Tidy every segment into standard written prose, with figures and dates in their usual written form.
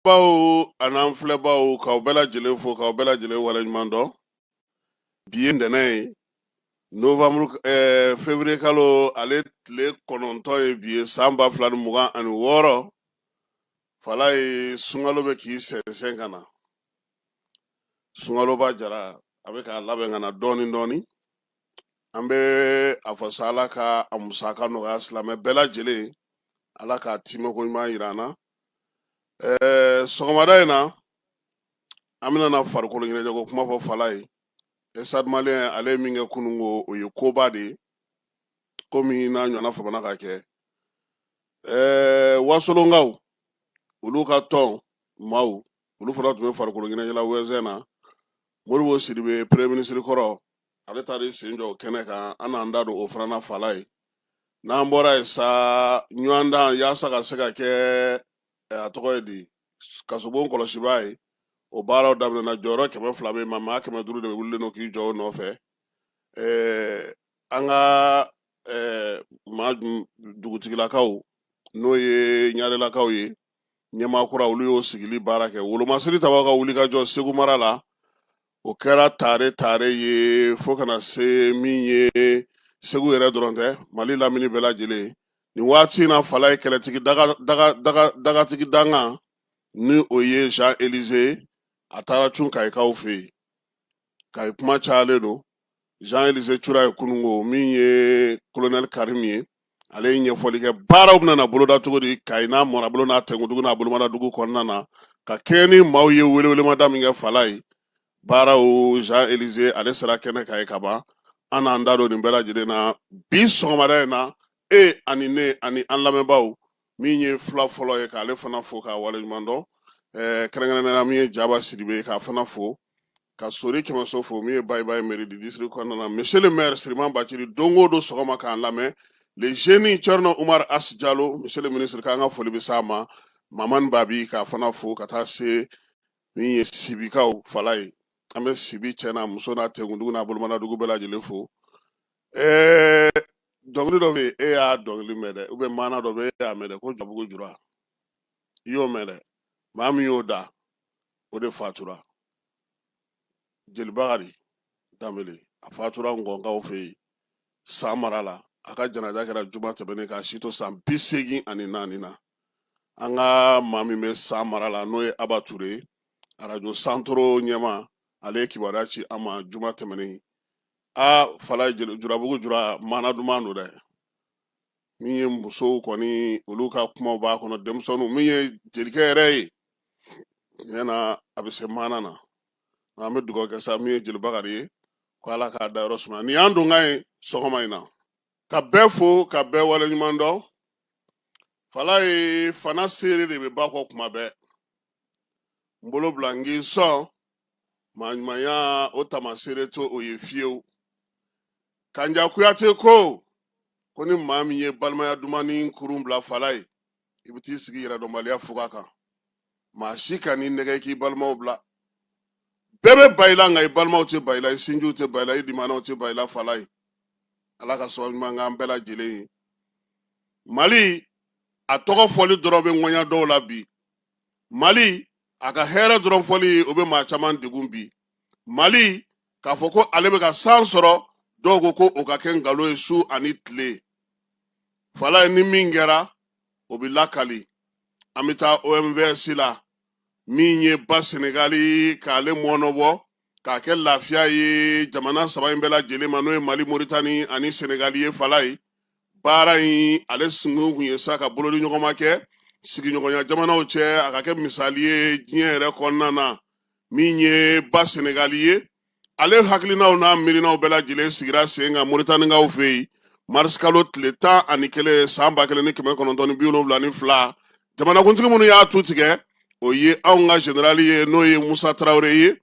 Baw an'an filɛbaw, k'aw bɛɛ lajɛlen fo, k'aw bɛɛ lajɛlen waleɲuman dɔn. Bi ye ntɛnɛn ye, novembre, février kalo ale tile 9 ye bi ye, san 2026. Fala ye, sunkalo bɛ k'i sɛnsɛn ka na. Sunkaloba jara, a bɛ k'a labɛn ka na dɔɔni dɔɔni. An bɛ a fɔ sa, Ala ka a musaka nɔgɔya silamɛ bɛɛ lajɛlen, Ala k'a timɛko ɲuman yira an na. Sɔgɔmada in na, an bɛna na farikolo ɲɛnajɛko kuma fɔ. Fala ye, Stade Malien ale ye min kɛ kununko, o ye koba de ye, komi n'a ɲɔgɔnna famana ka kɛ. Wasolonkaw, olu ka tɔn maaw, olu fana tun bɛ farikolo ɲɛnajɛ la wɛzɛn na. Modibo Sidibe, premier ministre kɔrɔ, ale taara i sen jɔ o kɛnɛ kan. An n'an da don o fana na. Fala ye, n'an bɔra yen sa, ɲɔgɔndan yaasa ka se ka kɛ, a tɔgɔ ye di, kasobon kɔlɔsibaa ye, o baaraw daminɛna. Jɔyɔrɔ 200 bɛ yen, maa 500 de wulilen don k'i jɔ o nɔfɛ. An ka maa dugutigilakaw, n'o ye ɲarelakaw ye, ɲɛmaa kura, olu y'o sigili baara kɛ. Wolomasiri tabaw ka wuli ka jɔ Segu mara la, o kɛra tare tare ye fo ka na se min ye Segu yɛrɛ dɔrɔn tɛ, Mali lamini bɛɛ lajɛlen. Nin waati in na, Fala ye, kɛlɛtigi dagatigi dankan, ni o ye Jean Élysée, a taara cun Kayikaw fɛ yen. Kayi kuma cayalen don. Jean Élysée cura ye kununko. Min ye colonel Karim ye, ale ye ɲɛfɔli kɛ baaraw bɛna na boloda cogo di Kayi n'a marabolo n'a tɛnkudugu n'a bolomadadugu kɔnɔna na, ka kɛɲɛ ni maaw ye welewelemada min kɛ. Fala ye, baaraw, Jean Élysée ale sera kɛnɛ kan ye ka ban. An n'an da don nin bɛɛ lajɛlen na bi sɔgɔmada in na, e ani ne ani an lamɛnbaaw. Min ye fila fɔlɔ ye, k'ale fana fo k'a waleɲuman dɔn, kɛrɛnkɛrɛnnenya la min ye Jaba Sidibe ye, k'a fana fo, ka Sori Kɛmɛso fo, min ye Bayibayi mairie du district kɔnɔna na, monsieur le maire Siriman Bacili, don o don sɔgɔma k'an lamɛn, le génie Thierno Oumar As Diallo, monsieur le ministre, k'an ka foli bɛ s'a ma, Mamani Babi, k'a fana fo, ka taa se min ye Sibikaw. Fala ye, an bɛ Sibi cɛ n'a muso n'a tɛnkudugu n'a bolomadadugu bɛɛ lajɛlen fo. Dɔnkili dɔ bɛ yen, e y'a dɔnkili mɛn dɛ, ou bien maana dɔ bɛ yen, e y'a mɛn dɛ, ko Jabugu Jura, i y'o mɛn dɛ. Maa min y'o da, o de fatura, Jeli Bakari Danbele. A fatura Ngɔnkaw fɛ yen, San mara la. A ka janaja kɛra juma tɛmɛnen, k'a si to san 84 na. An ka maa min bɛ San mara la, n'o ye Aba Ture, arajo Santoro ɲɛma, ale ye kibaruya ci an ma juma tɛmɛnen. A Fala, Jurabugu Jura, maana duman don dɛ. Min ye musow kɔni, olu ka kumaw b'a kɔnɔ, denmisɛnninw, min ye jelikɛ yɛrɛ ye, tiɲɛ na, a bɛ se maana na. An bɛ dugawu kɛ sa, min ye Jeli Bakari ye, ko Ala k'a dayɔrɔ sumaya. Nin y'an donkan ye sɔgɔma in na, ka bɛɛ fo, ka bɛɛ waleɲuman dɔn. Fala ye, fana seere de bɛ ba kɔ kuma bɛɛ. N bolo bila n k'i sɔn maa ɲumanya, o tamaseere to o ye fiyewu. Kanja Kuyate ko ni maa min ye balimaya dumani kurun bila, Fala ye, i bɛ t'i sigi yɛrɛdɔnbaliya fuga kan. Maa si kan'i nɛgɛ k'i balimaw bila. Bɛɛ bɛ ba i la, nka i balimaw tɛ ba i la, i sinjiw tɛ ba i la, i limanaw tɛ ba i la. Fala ye, Ala ka sababu ɲuman k'an bɛɛ lajɛlen ye. Mali, a tɔgɔ fɔli dɔrɔn bɛ ŋɔɲa dɔw la bi. Mali, a ka hɛrɛ dɔrɔn fɔli, o bɛ maa caman degun bi. Mali, k'a fɔ ko ale bɛ ka san sɔrɔ, dɔw ko ko o ka kɛ nkalon ye su ani tile. Fala ye, ni min kɛra, o bɛ lakali. An bɛ taa OMVS la, min ye ba Senegali, k'ale mɔnɔbɔ k'a kɛ lafiya ye jamana saba in bɛɛ lajɛlen ma, n'o ye Mali, Moritani ani Senegali ye. Fala ye, baara in ale sunkun kun ye sa ka bolodi ɲɔgɔnma kɛ sigiɲɔgɔnya jamanaw cɛ, a ka kɛ misali ye diɲɛ yɛrɛ kɔnɔna na. Min ye ba Senegali ye, ale hakilinaw n'a miirinaw bɛɛ lajɛlen sigira sen kan Moritanikaw fɛ yen marisikalo tile 11 san 1972. Jamanakuntigi minnu y'a tu tigɛ, o ye anw ka generali ye, n'o ye Musa Tarawele ye,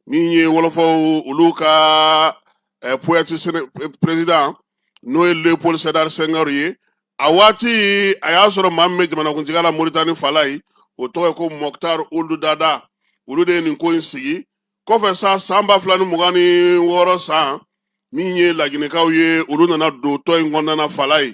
min ye wɔlɔfɔw olu ka poète président, n'o ye Léopold Sédar Senghor ye. A waati a y'a sɔrɔ maa min bɛ jamanakuntigiya la Moritani, Fala ye, o tɔgɔ ye ko Moctar Ould Daddah. Olu de ye nin ko in sigi. Kɔfɛ sa, san 2026 san, min ye laginɛkaw ye, olu nana don tɔn in kɔnɔna na. Fala ye,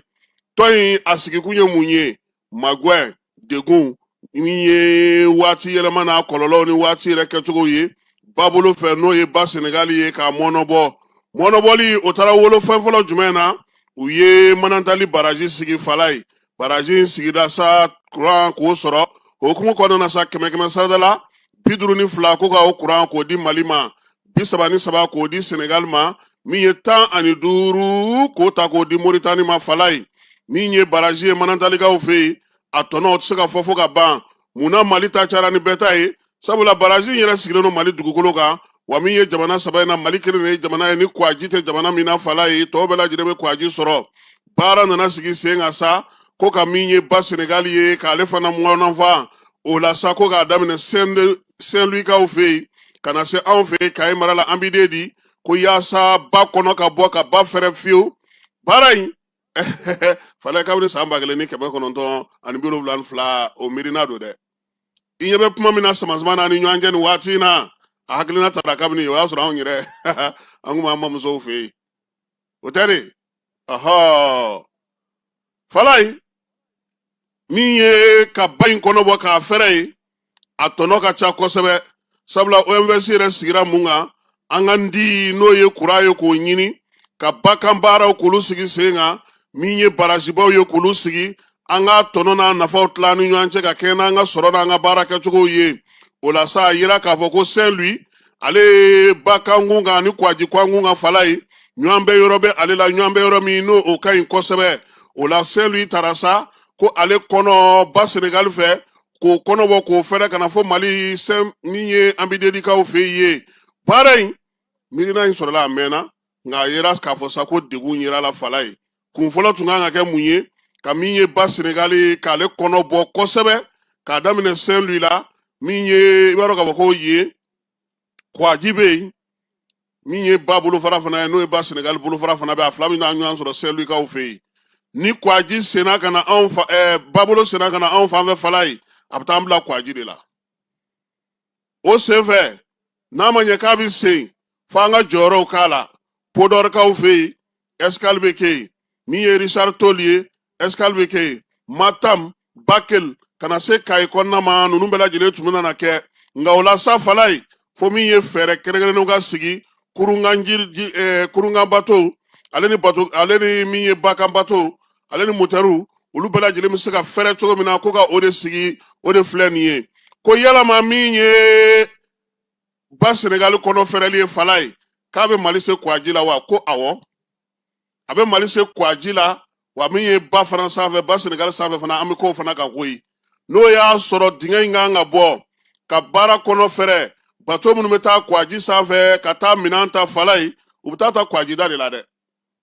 tɔn in a sigikun ye mun ye? Magwɛn, degun, Min ye waati yɛlɛma n'a kɔlɔlɔw ni waati yɛrɛ kɛcogo ye babolo fɛ, n'o ye ba Senegali ye, k'a mɔnɔbɔ. Mɔnɔbɔli o taara wolo fɛn fɔlɔ jumɛn na? U ye Manantali baraji sigi, Falayi. Baraji in sigira sa, kuran k'o sɔrɔ o hukumu kɔnɔna na sa, kɛmɛ kɛmɛ sarada la 52, ko ka o kuran k'o di Mali ma, 33 k'o di Senegali ma, min ye 15 k'o ta k'o di Moritani ma. Falayi, min ye baraji ye Manantalikaw fɛ yen, a tɔnɔ tɛ se ka fɔ fo ka ban. Mun na Mali ta cayara ni bɛɛ ta ye? Sabula baraji in yɛrɛ sigilen don Mali dugukolo kan. Wa min ye jamana saba in na, Mali kelen de ye jamana ye ni kwaji tɛ jamana min na, Falayi. Tɔw bɛɛ lajɛlen bɛ kwaji sɔrɔ. Baara nana sigi sen kan sa, ko ka min ye ba Senegali ye, k'ale fana mɔnɔfa o la sa, ko k'a daminɛ Saint-Louis-kaw fɛ yen ka na se anw fɛ yen Kayi mara la, Ambidedi, ko yaasa ba kɔnɔ ka bɔ ka ba fɛrɛ fiyewu. Baara in, Falayi, kabini san 1972, o miirina don dɛ. I ɲɛ bɛ kuma min na samasama n'a ni ɲɔgɔn cɛ nin waati in na, a hakilina tara kabini o y'a sɔrɔ anw yɛrɛ, an kun b'an mamusow fɛ yen. O tɛ de? Ɔhɔ, Falayi, min ye ka ba in kɔnɔ bɔ k'a fɛrɛ ye, a tɔnɔ ka ca kosɛbɛ. Sabula OMVS yɛrɛ sigira mun kan? An ka di n'o ye kuran ye, k'o ɲini ka bakan baaraw k'olu sigi sen kan, min ye barazibaw ye k'olu sigi, an ka tɔnɔ n'a nafaw tila ni ɲɔgɔn cɛ ka kɛɲɛ n'an ka sɔrɔ n'an ka baara kɛcogow ye. O la sa, a yira k'a fɔ ko Saint-Louis, ale ye ba kankun kan ani kwaji kankun kan, Falayi. Ɲɔgɔn bɛ yɔrɔ bɛ ale la, ɲɔgɔn bɛ yɔrɔ min n'o o ka ɲi kosɛbɛ. O la Saint-Louis taara sa, ko ale kɔnɔ ba Senegali fɛ, k'o kɔnɔ bɔ k'o fɛrɛ ka na fɔ Mali sɛn min ye Anbidelikaw fɛ yen. Baara in miirina in sɔrɔla a mɛnna, nka a yera k'a fɔ sa ko degun yera la, Falayi. Kun fɔlɔ tun kan ka kɛ mun ye? Ka min ye ba Senegali, k'ale kɔnɔ bɔ kosɛbɛ k'a daminɛ Saint-Louis la, min ye i b'a dɔn k'a fɔ ko yen kwaji bɛ yen, min ye ba bolofara fana ye, n'o ye ba Senegali bolofara fana bɛ, a fila min n'a ɲɔgɔn sɔrɔ Saint-Louis-kaw fɛ yen. Ni kwaji senna ka na anw fa, babolo senna ka na anw fan fɛ, Falayi, a bɛ taa an bila kwaji de la. O senfɛ, n'a ma ɲɛ k'a bɛ sen fo an ka jɔyɔrɔw k'a la, Podɔrikaw fɛ yen, escale bɛ kɛ yen. Min ye Richard Toll ye, escale bɛ kɛ yen. Matam, Bakel, ka na se Kayi kɔnɔna ma, ninnu bɛɛ lajɛlen tun bɛna na kɛ. Nka o la sa, Falayi, fo min ye fɛɛrɛ kɛrɛnkɛrɛnnenw ka sigi, kurunkan ji, kurunkan bato, ale ni bato, ale ni min ye bakan bato, ale ni motɛriw, olu bɛɛ lajɛlen bɛ se ka fɛrɛ cogo min na, ko ka o de sigi. O de filɛ nin ye ko yalama min ye ba Senegali kɔnɔ fɛrɛli ye, Falayi, k'a bɛ Mali se kwaji la wa? Ko awɔ, a bɛ Mali se kwaji la. Wa min ye ba fana sanfɛ, ba Senegali sanfɛ fana, an bɛ k'o fana kan koyi. N'o y'a sɔrɔ dingɛ in kan ka bɔ ka baara kɔnɔ fɛrɛ, bato minnu bɛ taa kwaji sanfɛ ka taa minɛn ta, Falayi, u bɛ taa ta kwaji da de la dɛ.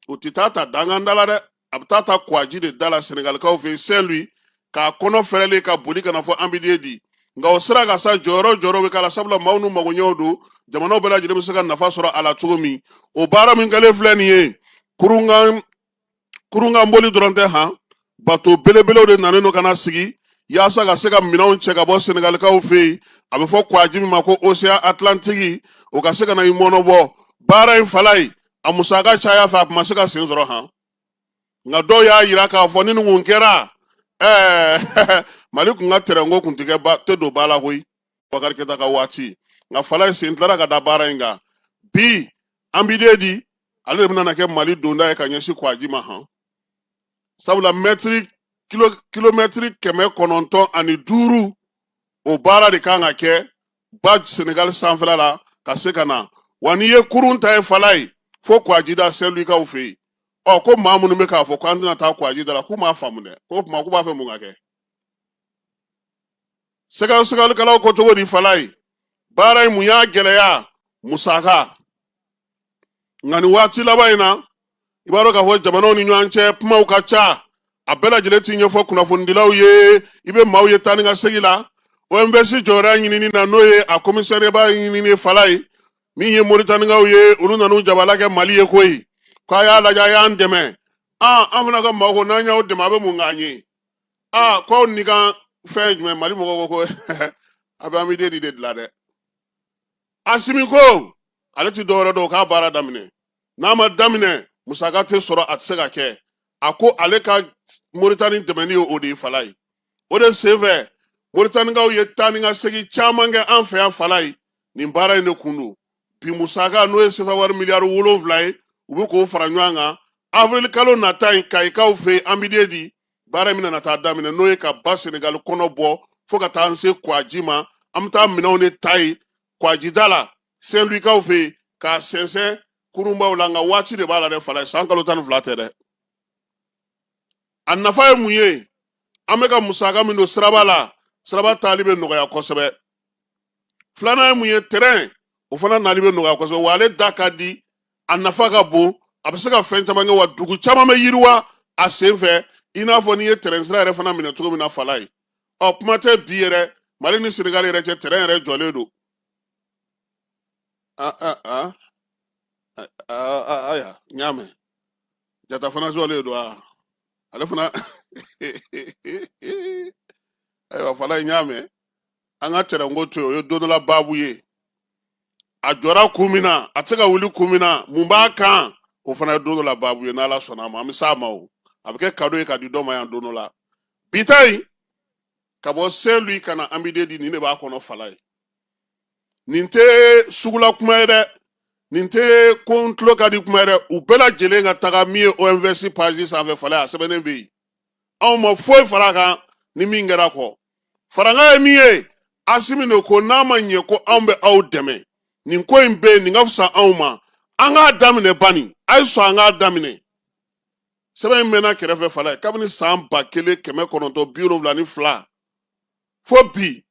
U tɛ taa ta dankan da la dɛ, a bɛ taa ta kwaji de da la Senegalikaw fɛ yen, Saint-Louis, k'a kɔnɔ fɛrɛlen ka boli ka na fɔ Ambidiyedi. Nka o sira ka sa, jɔyɔrɔ jɔyɔrɔ bɛ k'a la, sabula maaw n'u magoɲɛw don. Jamanaw bɛɛ lajɛlen bɛ se ka nafa sɔrɔ a la cogo min. O baara min kɛlen filɛ nin ye, kurunkan boli dɔrɔn tɛ han, bato belebelew de nanen don ka na sigi yaasa ka se ka minɛnw cɛ ka bɔ Senegalikaw fɛ yen, a bɛ fɔ kwaji min ma ko Océan Atlantique, o ka se ka na i mɔnɔbɔ. Baara in, Falayi, a musaka caya fɛ, a tun ma se ka sen sɔrɔ han. Nka dɔw y'a yira k'a fɔ ni nin kun kɛra, Mali kun ka tɛrɛnko kun tɛ kɛ ba tɛ don ba la koyi, Bakari Keyita ka waati. Nka Falayi, sen tilara ka da baara in kan. Bi Ambidiyedi, ale de bɛna na kɛ Mali donda ye ka ɲɛsin kwaji ma han, sabula mɛtiri kilo kilomɛtiri 905, o baara de kan ka kɛ ba Senegali sanfɛla la ka se ka na. Wa n'i ye kurun ta ye, Falayi, fo kwajida Saint-Louis-kaw fɛ yen. Ɔ, ko maa minnu bɛ k'a fɔ k'an tɛna taa kwaji da la, k'u m'a faamu dɛ. K'o tuma k'u b'a fɛ mun ka kɛ? Sɛgɛsɛgɛlikɛlaw ko cogo di, Falayi? Baara in, mun y'a gɛlɛya? Musaka. Nka nin waati laban in na, i b'a dɔn k'a fɔ jamanaw ni ɲɔgɔn cɛ kumaw ka ca, a bɛɛ lajɛlen ti ɲɛfɔ kunnafonidilaw ye. I bɛ maaw ye taa ni ka segin la OMVS jɔyɔrɔ ɲinini na, n'o ye a komisɛrɛba ɲinini, Falayi. Min ye Moritanikaw ye, olu nan'u jabala kɛ Mali ye koyi, k'a y'a lajɛ, a y'an dɛmɛ. Aa, an fana ka maaw ko n'an y'aw dɛmɛ, a bɛ mun k'an ye? Aa, k'aw ni ka fɛn jumɛn? Mali mɔgɔw ko a bɛ Ambidiyedi de dilan dɛ. Asimi ko ale ti dɔwɛrɛ dɔn, k'a baara daminɛ. N'a ma daminɛ, musaka tɛ sɔrɔ, a tɛ se ka kɛ. A ko ale ka Moritani dɛmɛni ye o de ye, Falayi. O de senfɛ, Moritanikaw ye taa ni ka segin caman kɛ an fɛ yan Falayi, nin baara in de kun don. Bi musaka, n'o ye sefa wari miliyari 7 ye, u bɛ k'o fara ɲɔgɔn kan. Avril kalo nata in, Kayikaw fɛ yen, Ambidiyedi, baara in bɛna na taa daminɛ, n'o ye ka ba Senegali kɔnɔ bɔ fo ka taa an se Kwaji ma. An bɛ taa minɛnw de ta yen Kwajida la, Saint-Louis-kaw fɛ yen, k'a sɛnsɛn kurunbaw la. Nka waati de b'a la dɛ Falayi, san kalo 12 tɛ dɛ. A nafa ye mun ye? An bɛ ka musaka min don siraba la, siraba taali bɛ nɔgɔya kosɛbɛ. Filanan ye mun ye? Tɛrɛn, o fana nali bɛ nɔgɔya kosɛbɛ. Wa ale da ka di, a nafa ka bon, a bɛ se ka fɛn caman kɛ, wa dugu caman bɛ yiriwa a sen fɛ, i n'a fɔ n'i ye tɛrɛn sira yɛrɛ fana minɛ cogo min na Falayi. Ɔ, kuma tɛ bi yɛrɛ, Mali ni Senegali yɛrɛ cɛ, tɛrɛn yɛrɛ jɔlen don. A a aya, n y'a mɛn, Jata fana jɔlen don. A ale fana, ayiwa Falayi, n y'a mɛn. An ka tɛrɛnko to yen, o ye don dɔ la baabu ye. A jɔra kun min na, a tɛ se ka wuli kun min na, mun b'a kan, o fana ye don dɔ la baabu ye. N'Ala sɔnna a ma, an bɛ s'a ma. O a bɛ kɛ kado ye ka di dɔ ma yan don dɔ la. Bi ta in, ka bɔ Saint-Louis ka na Ambidiyedi, nin de b'a kɔnɔ Falayi. Nin tɛ sugula kuma ye dɛ, nin tɛ ko n tulo ka di kuma ye dɛ. U bɛɛ lajɛlen ka taga min ye OMVS page sanfɛ Falayi, a sɛbɛnnen bɛ yen. Anw ma foyi fara a kan ni min kɛra kɔ. Farankan ye min ye, Asimi de ko n'a ma ɲɛ ko anw bɛ aw dɛmɛ, nin ko in bɛ yen, nin ka fisa anw ma, an k'a daminɛ bani, a ye sɔn an k'a daminɛ. Sɛbɛn in mɛnna kɛrɛfɛ Falayi kabini san 1972 fo bi,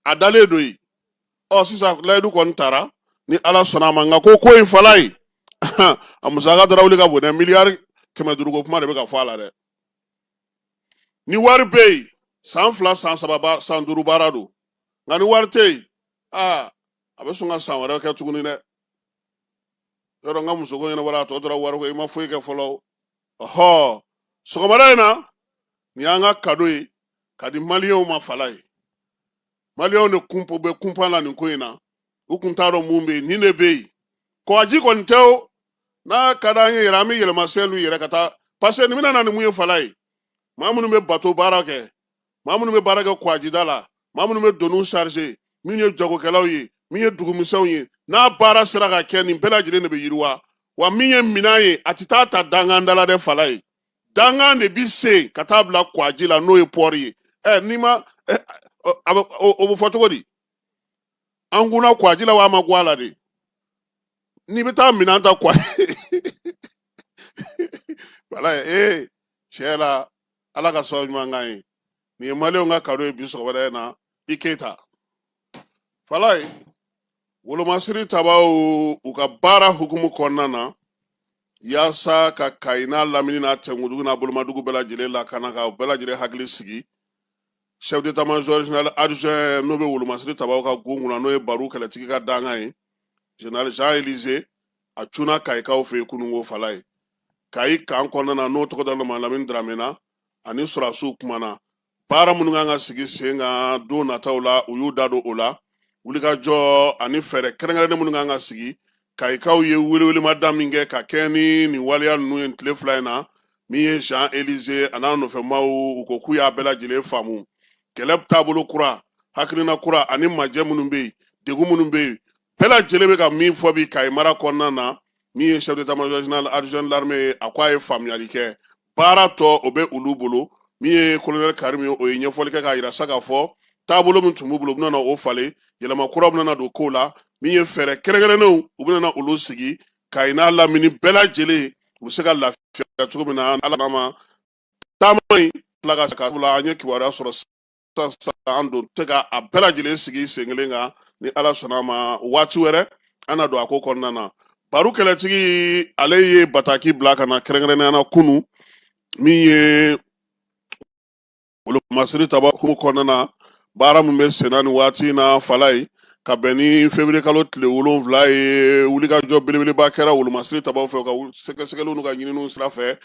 a dalen don yen. Ɔ, sisan layidu kɔni tara, ni Ala sɔnna a ma. Nka ko ko in Falayi, a musaka dara wuli ka bon dɛ. Miliyari 500 ko kuma de bɛ ka fɔ a la dɛ. Ni wari bɛ yen, san 2, san 3, san 5 baara don. Nka ni wari tɛ yen, aa, a bɛ sɔn ka san wɛrɛ kɛ tuguni dɛ. Yɔrɔ n ka musoko ɲɛnabɔra, a tɔ tora wariko, i ma foyi kɛ fɔlɔ. Ɔhɔ, sɔgɔmada in na, nin y'an ka kado ye ka di Maliyɛnw ma Falayi. Maliyɛnw de kun bɛ kunpan la nin ko in na, u kun t'a dɔn mun bɛ yen. Nin de bɛ yen, kɔgɔji kɔni tɛ o. N'a ka d'an ye yɛrɛ, an bɛ yɛlɛma Saint-Louis yɛrɛ ka taa, parce que nin bɛna na ni mun ye Falayi? Maa minnu bɛ bato baara kɛ, maa minnu bɛ baara kɛ kɔgɔjida la, maa minnu bɛ doniw charger, min ye jagokɛlaw ye, min ye dugumisɛnw ye, n'a baara sera ka kɛ, nin bɛɛ lajɛlen de bɛ yiriwa. Wa min ye minɛn ye, a tɛ taa ta dankan da la dɛ Falayi. Dankan de bi sen ka taa bila kɔgɔji la, n'o ye pɔri ye. Ɛ, n'i ma ɛ, a bɛ o bɛ fɔ cogo di? An kunna kɔgɔji la wa, a ma go a la de. N'i bɛ taa minɛn ta kɔgɔji, wala ee, tiɲɛ la, Ala ka sababu ɲuman k'an ye. Nin ye Maliyɛnw ka kado ye bi sɔgɔmada in na. I Keyita Falayi, wolomasiri tabaw u ka baara hukumu kɔnɔna na, yaasa ka Kayi n'a lamini n'a tɛnkudugu n'a bolomadugu bɛɛ lajɛlen lakana, ka bɛɛ lajɛlen hakili sigi, chef d'état-major général adjoint, n'o bɛ wolomasiri tabaw ka gun kunna, n'o ye Baru kɛlɛtigi ka dankan ye, général Jean Élysée, a cunna Kayikaw fɛ yen kununko Falayi, Kayi kan kɔnɔna na, n'o tɔgɔ dalen Lamini Dramé na. Ani sɔrɔdasiw kumana baara minnu kan ka sigi sen kan don nataw la, u y'u da don o la, wulikajɔ ani fɛɛrɛ kɛrɛnkɛrɛnnen minnu kan ka sigi. Kayikaw ye welewelemada min kɛ ka kɛɲɛ ni nin waleya ninnu ye tile 2 in na, min ye Jean Élysée a n'a nɔfɛmaw, u ko k'u y'a bɛɛ lajɛlen faamu. Kɛlɛ taabolo kura, hakilina kura ani majɛ minnu bɛ yen, degun minnu bɛ yen, bɛɛ lajɛlen bɛ ka min fɔ bi Kayi mara kɔnɔna na, min ye chef d'état-major général adjoint de l'armée ye, a ko a ye faamuyali kɛ, baara tɔ o bɛ olu bolo. Min ye colonel Karim ye, o ye ɲɛfɔli kɛ k'a yira sa k'a fɔ taabolo min tun b'u bolo, u bɛna o falen, yɛlɛma kura bɛna don kow la. Min ye fɛɛrɛ kɛrɛnkɛrɛnnenw, u bɛna olu sigi Kayi n'a lamini bɛɛ lajɛlen u bɛ se ka lafiya cogo min na. Ala ma taama in tila ka sabula, an ye kibaruya sɔrɔ sisan, an don tɛ ka a bɛɛ lajɛlen sigi sen kelen kan. Ni Ala sɔnna a ma, waati wɛrɛ an na don a ko kɔnɔna na. Baru kɛlɛtigi, ale ye bataki bila ka na kɛrɛnkɛrɛnnenya na kunu, min ye wolomasiri taba hukumu kɔnɔna na, baara min bɛ senna nin waati in na Falayi, ka bɛn ni février kalo tile 7 ye, wulikajɔ belebeleba kɛra wolomasiri tabaw fɛ, u ka sɛgɛsɛgɛliw n'u ka ɲininiw sira fɛ.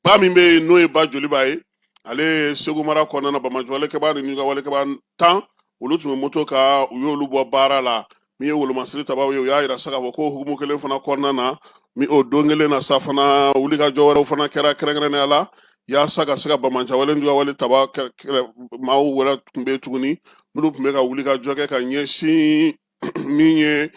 Ba min bɛ yen, n'o ye ba Joliba ye, ale ye Segu mara kɔnɔna na, banbaanciwalekɛbaa ni walekɛbaa 10, olu tun bɛ moto kan, u y'olu bɔ baara la. Min ye wolomasiri tabaw ye, u y'a yira sa k'a fɔ ko hukumu kelen fana kɔnɔna na, min o don kelen na sa fana, wulikajɔ wɛrɛw fana kɛra, kɛrɛnkɛrɛnnenya la Yaasa ka se ka banbaanciwale juguyawale taba kɛlɛ, maaw wɛrɛ tun bɛ tuguni minnu tun bɛ ka wuli ka jɔ kɛ ka ɲɛsin min ye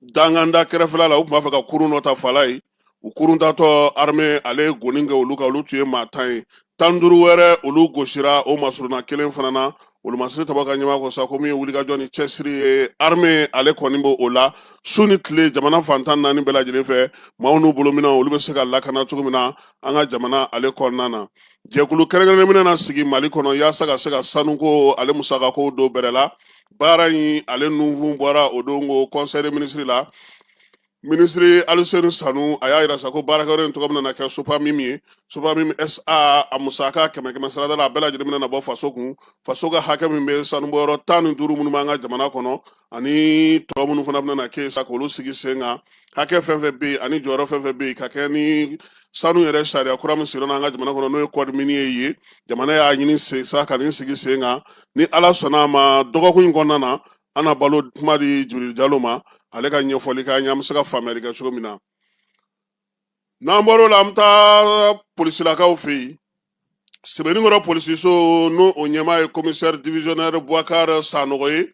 danganda kɛrɛfɛla la. U tun b'a fɛ ka kurun dɔ ta fala ye. U kurun tatɔ, armée ale ye goni kɛ olu kan. Olu tun ye maa 10 ye, 15 wɛrɛ olu gosira o masurunna kelen fana na. Wolomasiri taba ka ɲɛmaa ko sa ko min ye wulikajɔ ni cɛsiri ye, armée ale kɔni b'o o la su ni tile, jamana fan 14 bɛɛ lajɛlen fɛ. Maaw n'u bolominɛnw, olu bɛ se ka lakana cogo min na an ka jamana ale kɔnɔna na. Jɛkulu kɛrɛnkɛrɛnnen bɛna na sigi Mali kɔnɔ yaasa ka se ka sanuko ale musakako don bɛrɛ la. Baara in ale nunfun bɔra o don ko conseil des ministres la. Minisiri Aluseni Sanu a y'a yira sa ko baarakɛyɔrɔ in tɔgɔ bɛna na kɛ Sopamim ye, Sopamim SA. A musaka kɛmɛ kɛmɛ sarada la, a bɛɛ lajɛlen bɛna na bɔ faso kun. Faso ka hakɛ min bɛ sanubɔyɔrɔ 15 minnu b'an ka jamana kɔnɔ ani tɔ minnu fana bɛna na kɛ sa k'olu sigi sen kan, hakɛ fɛn fɛn bɛ yen ani jɔyɔrɔ fɛn fɛn bɛ yen ka kɛ ni sanu yɛrɛ sariya kura min sigira an ka jamana kɔnɔ, n'o ye code minier ye. Jamana y'a ɲini sa ka nin sigi sen kan. Ni Ala sɔnna a ma, dɔgɔkun in kɔnɔna na, an na balo kuma di Jibiri Jalo ma, ale ka ɲɛfɔli k'an ye, an bɛ se ka faamuyali kɛ cogo min na. N'an bɔr'o la, an bɛ taa polisilakaw fɛ yen, Sebenikɔrɔ polisiso, n'o o ɲɛmaa ye commissaire divisionnaire Boubacar Sanogo ye.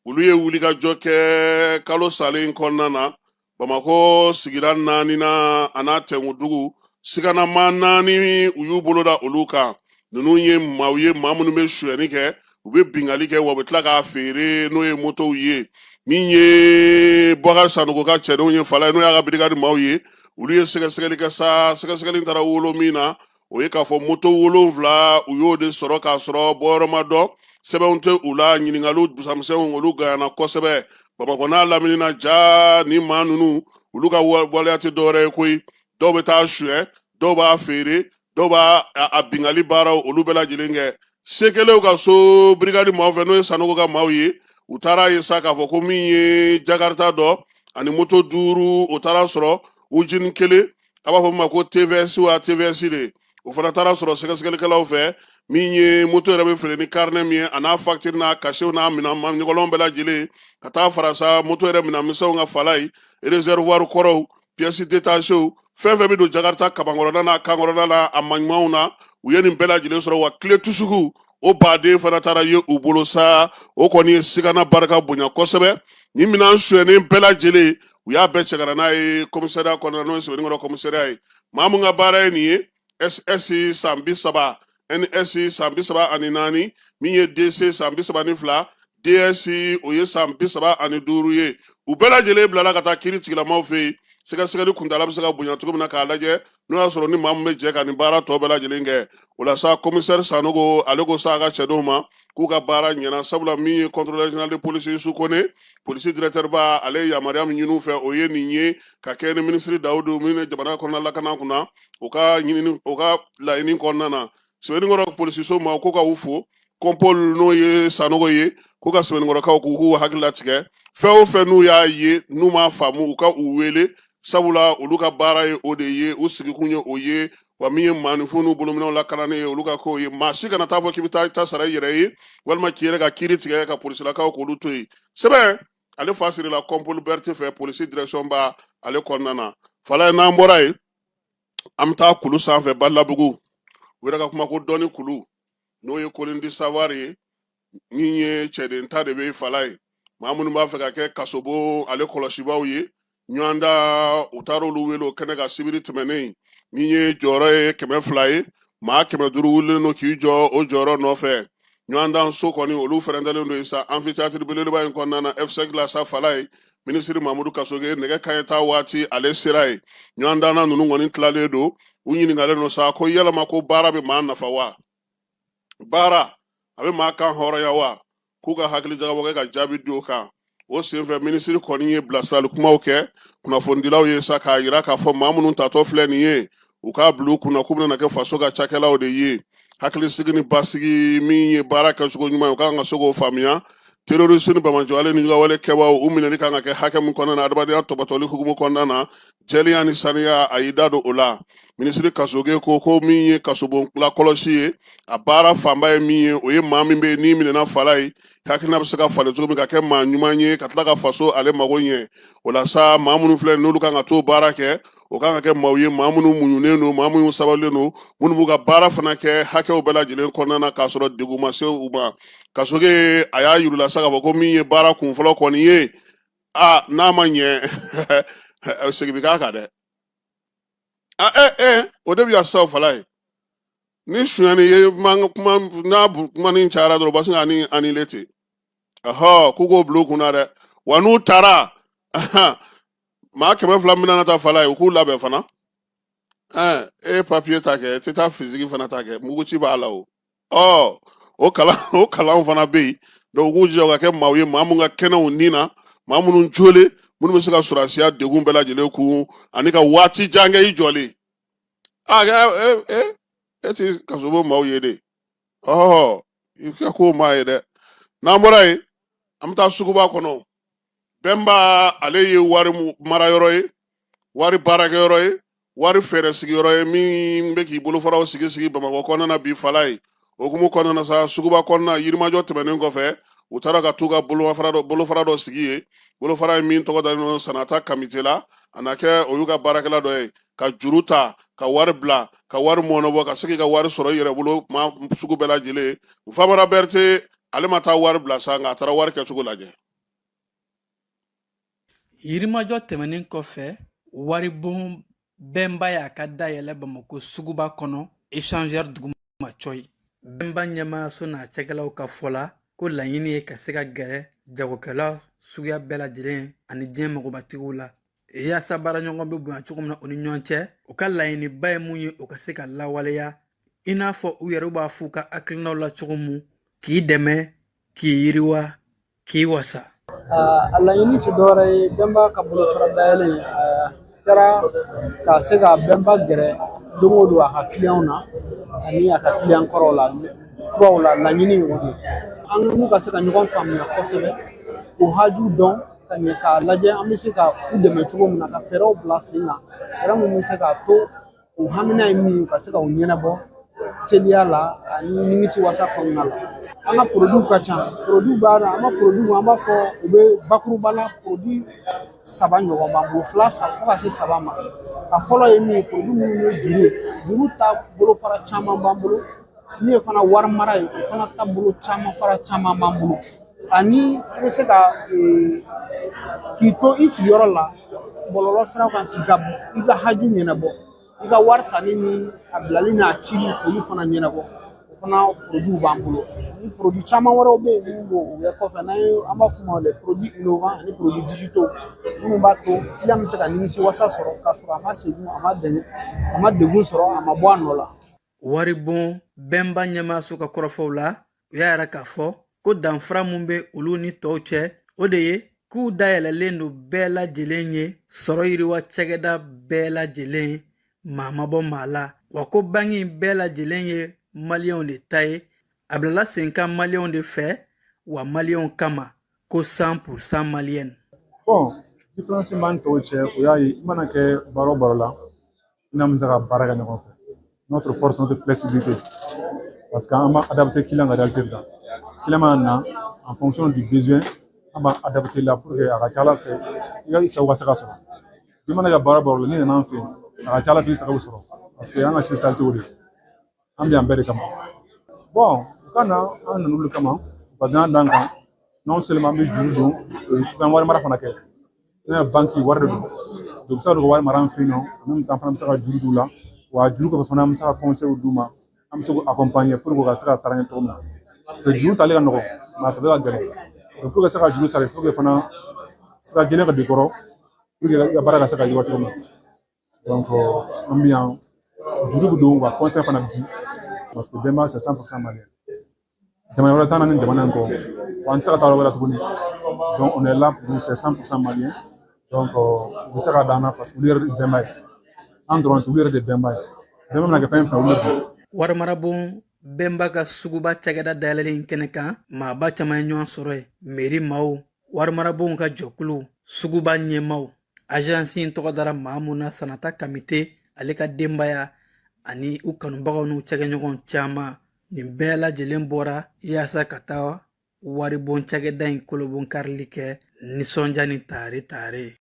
Olu ye wulikajɔ kɛ kalo salen kɔnɔna na Bamakɔ sigida naani na a n'a tɛnkudugu. Siganama naani, u y'u bolo da olu kan. Ninnu ye maaw ye, maa minnu bɛ sonyɛni kɛ, u bɛ binkanni kɛ, wa u bɛ tila k'a feere, n'o ye motow ye. Min ye Boubacar Sanogo ka cɛdenw ye fala ye, n'o y'a ka brigade maaw ye, olu ye sɛgɛsɛgɛli kɛ sa. Sɛgɛsɛgɛli taara wolo min na, o ye k'a fɔ moto 7, u y'o de sɔrɔ k'a sɔrɔ bɔyɔrɔ ma dɔn, sɛbɛnw tɛ u la. Ɲininkaliw busamisɛnw, olu ganyana kosɛbɛ Bamakɔ n'a lamini na. Ja ni maa ninnu, olu ka waleya tɛ dɔwɛrɛ ye koyi. Dɔw bɛ taa suɲɛ, dɔw b'a feere, dɔw b'a a binkanni baaraw, olu bɛɛ lajɛlen kɛ. Sekelew ka so brigade maaw fɛ, n'o ye Sanogo ka maaw ye, u taara ye sa k'a fɔ ko min ye Jakarta dɔ ani moto duuru, o taara sɔrɔ ujini kelen, a b'a fɔ min ma ko TVS wa TVS de, o fana taara sɔrɔ sɛgɛsɛgɛlikɛlaw fɛ. Min ye moto yɛrɛ bɛ feere ni carnet min ye, a n'a facture n'a cachetw n'a minɛn ɲɔgɔnlɔn bɛɛ lajɛlen, ka taa fara sa moto yɛrɛ minɛn misɛnw ka fala ye, réservoir kɔrɔw, pièces détachées, fɛn fɛn bɛ don Jakarta kabankɔrɔda n'a kankɔrɔda la, a maɲumanw na, u ye nin bɛɛ lajɛlen sɔrɔ. Wa clé tusugu o baden fana taara ye u bolo sa. O kɔni ye sigana barika bonya kosɛbɛ. Nin minɛn sonyɛnen bɛɛ lajɛlen, u y'a bɛɛ cɛ ka na n'a ye commissariat kɔnɔna, n'o ye Sebenikɔrɔ commissariat ye. Maa mun ka baara ye nin ye, SS san 30, NS san 34, min ye DC san 32, DS o ye san 35 ye, u bɛɛ lajɛlen bilala ka taa kiiri tigilamaw fɛ yen. Sɛgɛsɛgɛli kuntaala bɛ se ka bonya cogo min na, k'a lajɛ n'o y'a sɔrɔ ni maa min bɛ jɛ ka nin baara tɔ bɛɛ lajɛlen kɛ. O la sa, commissaire Sanogo ale ko sa a ka cɛdenw ma k'u ka baara ɲɛna, sabula min ye contrôleur général de police Yusu Kone, polisi directeur ba, ale ye yamaruya min ɲini u fɛ, o ye nin ye ka kɛ ni minisiri Dawudu min ye jamana kɔnɔna lakana kunna, o ka ɲinini, o ka laɲini kɔnɔna na. Sebenikɔrɔ polisiso ma ko ka u fo. Kɔnpol, n'o ye Sanogo ye, ko ka Sebenikɔrɔkaw k'u hakili latigɛ, fɛn o fɛn n'u y'a ye n'u m'a faamu, u ka u wele, sabula olu ka baara ye o de ye, u sigikun ye o ye. Wa min ye maaninfin n'u bolominɛw lakanani ye, olu ka kow ye. Maa si kana taa fɔ k'i bɛ taa i ta sara i yɛrɛ ye, walima k'i yɛrɛ ka kiiri tigɛ ka polisilakaw k'olu to yen. Sɛbɛn ale fa sirila Kɔnpol Berete fɛ, polisi direction ba ale kɔnɔna na. Fala ye, n'an bɔra yen, an bɛ taa kulu sanfɛ Balabugu. U yɛrɛ ka kuma ko dɔnni kulu, n'o ye colline du savoir ye. Min ye cɛden ta de bɛ fala ye, maa minnu b'a fɛ ka kɛ kasobon ale kɔlɔsibaw ye, ɲɔgɔnda u taara olu wele o kɛnɛ kan sibiri tɛmɛnen. Min ye jɔyɔrɔ ye 200 ye, maa 500 wulilen don k'i jɔ o jɔyɔrɔ nɔfɛ. Ɲɔgɔndan so kɔni, olu fɛrɛntɛlen don sa amphithéâtre belebeleba in kɔnɔna na, F5 la sa. Fala ye, minisiri Mamudu Kasoge, nɛgɛ kanɲɛ 10 waati, ale sera yen. Ɲɔgɔndanna ninnu kɔni tilalen don, u ɲininkalen don sa ko yalama ko baara bɛ maa nafa wa, baara a bɛ maa kan hɔrɔnya wa? K'u ka hakili jagabɔ kɛ ka jaabi di o kan. O senfɛ, minisiri kɔni ye bilasirali kumaw kɛ kunnafonidilaw ye sa, k'a yira k'a fɔ maa minnu tatɔ filɛ nin ye, u k'a bila u kunna k'u bɛna kɛ faso ka cakɛlaw de ye. Hakilisigi ni basigi, min ye baara kɛcogo ɲuman ye, u kan ka se k'o faamuya. Terroriste ni banbaanciwale ni jugawale kɛbaaw, u minɛli kan ka kɛ hakɛ min kɔnɔna na, adamadenya tɔpɔtɔli hukumu kɔnɔna na, jɛlenya ni saniya, a y'i da don o la. Minisiri Kasoge ko min ye kasobon lakɔlɔsi ye, a baara fanba ye min ye, o ye maa min bɛ yen n'i minɛna fala ye, hakilina bɛ se ka falen cogo min ka kɛ maa ɲuman ye, ka tila ka faso ale mago ɲɛ. O la sa, maa minnu filɛ, n'olu kan ka t'o baara kɛ, o O kan ka kɛ maaw ye, maa minnu muɲunen don, maa minnu sabalilen don, minnu b'u ka baara fana kɛ hakɛw bɛɛ lajɛlen kɔnɔna na k'a sɔrɔ degun ma se u ma. Kasoge a y'a yir'u la sa k'a fɔ ko min ye baara kunfɔlɔ kɔni ye, a n'a ma ɲɛ, segin bɛ k'a kan dɛ. A ɛ ɛ o de bɛ yan sisan fala ye ni sonyani ye man kuma n'a kuma ni cayara dɔrɔn, u b'a sin k'a ni anile ten. Ɔhɔ, k'u k'o bila u kunna dɛ. Wa n'u taara, maa 200 min na taa fala ye, u k'u labɛn fana. Ɛn, e ye papiye ta kɛ, e tɛ taa physique fana ta kɛ, muguci b'a la o. Ɔ, o kalan, o kalanw fana bɛ yen. Donc u k'u jija u ka kɛ maaw ye, maa minnu ka kɛnɛ u ni na, maa minnu jolen, minnu bɛ se ka sɔrɔdasiya degun bɛɛ lajɛlen kun ani ka waati jan kɛ i jɔlen. A e e e ti kasobo maaw ye de. Ɔhɔ, i ka ko maa ye dɛ. N'an bɔra yen, an bɛ taa suguba kɔnɔ. Bɛnba, ale ye wari marayɔrɔ ye, wari baarakɛyɔrɔ ye, wari fɛɛrɛ sigiyɔrɔ ye, min bɛ k'i bolofaraw sigi sigi Bamakɔ kɔnɔna na bi fala ye. O hukumu kɔnɔna na sa, suguba kɔnɔna Yirimajɔ tɛmɛnen kɔfɛ, u taara ka t'u ka bolofara dɔ sigi yen. Bolofara ye min tɔgɔ dalen don Sanata Kamite la. A na kɛ o y'u ka baarakɛla dɔ ye ka juru ta, ka wari bila, ka wari mɔnɔbɔ, ka se k'i ka wari sɔrɔ i yɛrɛ bolo kuma sugu bɛɛ lajɛlen. Famara Berete, ale ma taa wari bila sa, nka a taara wari kɛcogo lajɛ. Yirimajɔ tɛmɛnen kɔfɛ, waribon Bɛnba y'a ka dayɛlɛ Bamakɔ suguba kɔnɔ, échangeur duguma cɔyi. Bɛnba ɲɛmaayaso n'a cɛkɛlaw ka fɔ la ko laɲini ye ka se ka gɛrɛ jagokɛla suguya bɛɛ lajɛlen ani diɲɛ magobatigiw la, yaasa baaraɲɔgɔn bɛ bonya cogo min na u ni ɲɔgɔn cɛ. U ka laɲiniba ye mun ye, o ka se ka lawaleya, i n'a fɔ u yɛrɛ b'a f'u ka hakilinaw la cogo mun, k'i dɛmɛ, k'i yiriwa, k'i wasa. A laɲini tɛ dɔwɛrɛ ye, Bɛnba ka bolofara dayɛlɛ a kɛra ka se ka Bɛnba gɛrɛ don o don a ka kiliyanw na ani a ka kiliyan kɔrɔw la, kuraw la. Laɲini ye o de ye, an n'u ka se ka ɲɔgɔn faamuya kosɛbɛ, k'u haju dɔn ka ɲɛ, k'a lajɛ an bɛ se ka u dɛmɛ cogo min na, ka fɛɛrɛw bila sen kan, fɛɛrɛ min bɛ se k'a to u hamina ye min ye, ka se ka u ɲɛnabɔ teliya la ani nimisi wasa kɔnɔna la. An ka produit ka ca. Produit b'a la, an ka produit, an b'a fɔ u bɛ bakuruba la, produit saba ɲɔgɔn b'an bolo, fila fo ka se saba ma. A fɔlɔ ye min ye, produit minnu ye juru ye, juru ta bolofara caman b'an bolo. Min ye fana wari mara ye, o fana ta bolo caman fara caman b'an bolo. Ani i bɛ se ka k'i to i sigiyɔrɔ la bɔlɔlɔ siraw kan, k'i ka i ka haju ɲɛnabɔ, i ka wari tali ni a bilali n'a cili, olu fana ɲɛnabɔ, o fana produit b'an bolo. Ni produit caman wɛrɛw bɛ yen minnu b'o o bɛ kɔfɛ, n'an ye an b'a f'o ma les produits innovants ani produits digitaux, minnu b'a to client bɛ se ka nimisi wasa sɔrɔ k'a sɔrɔ a ma segin, a ma dɛmɛ, a ma degun sɔrɔ, a ma bɔ a nɔ la. Waribon Bɛnba ɲɛmaaso ka kɔrɔfɔw la, u y'a yira k'a fɔ ko danfara mun bɛ olu ni tɔw cɛ, o de ye k'u dayɛlɛlen don bɛɛ lajɛlen ye, sɔrɔ yiriwa cakɛda bɛɛ lajɛlen, maa ma bɔ maa la, wa ko banki bɛɛ lajɛlen ye maliyɛnw de ta ye, a bilala sen kan maliyɛnw de fɛ, wa maliyɛnw kama, ko 100% malienne. Bon, différence b'an tɔw cɛ, o y'a ye i mana kɛ baara o baara la, i n'a bɛ se ka baara kɛ ɲɔgɔn fɛ. Notre force, notre flexibilité. Parce qu'an b'a adapté client ka réalité kan. Client mana na, en fonction du besoin, an b'a adapté la pour que a ka ca Ala fɛ i ka i sago ka se ka sɔrɔ. I mana kɛ baara o baara la, n'i nana an fɛ yen, a ka ca Ala fɛ i sago bɛ sɔrɔ. Parce que an ka spécialité o de ye. An bɛ yan bɛɛ de kama. Bon, u ka na, an nana olu kama, u ka danaya d'an kan. Non seulement an bɛ juru don, an wari mara fana kɛ. Sɛnɛ banki wari de don. Donc u bɛ se ka wari mara an fɛ yen nɔ, en même temps fana bɛ se ka juru d'u la. Wa juru kɔfɛ fana, an bɛ se ka conseil d'u ma, an bɛ se k'u accompagner pour que u ka se ka taa ɲɛ cogo min na. Parce que juru tali ka nɔgɔn, mais a sarali ka gɛlɛn. Donc pour que ka se ka juru sara, il faut que fana sira jɛlen ka don i kɔrɔ pour que i ka baara ka se ka yiriwa cogo min na. Donc an bɛ yan, juru bɛ don, wa conseil fana bɛ di. Parce que Bɛnba, c'est 100% malien. Jamana wɛrɛ t'an na ni jamana in kɔ, wa an tɛ se ka taa yɔrɔ wɛrɛ tuguni. Donc on est là pour nous, c'est 100% malien. Donc u bɛ se ka d'an na parce que olu yɛrɛ de ye Bɛnba ye. An dɔrɔn tɛ, olu yɛrɛ de ye Bɛnba ye. Bɛnba mana kɛ fɛn fɛn, olu de don. Warimarabon Bɛnba ka suguba cakɛda dayɛlɛlen kɛnɛ kan, maaba caman ye ɲɔgɔn sɔrɔ yen: meri maaw, warimarabonw ka jɔkulu, suguba ɲɛmaw. Agence in tɔgɔ dara maa mun na, Sanata Kamite, ale ka denbaya ani u kanubagaw n'u cakɛɲɔgɔn caman. Nin bɛɛ lajɛlen bɔra yaasa ka taa waribon cakɛda in kolobon karili kɛ nisɔndiya ni taare taare.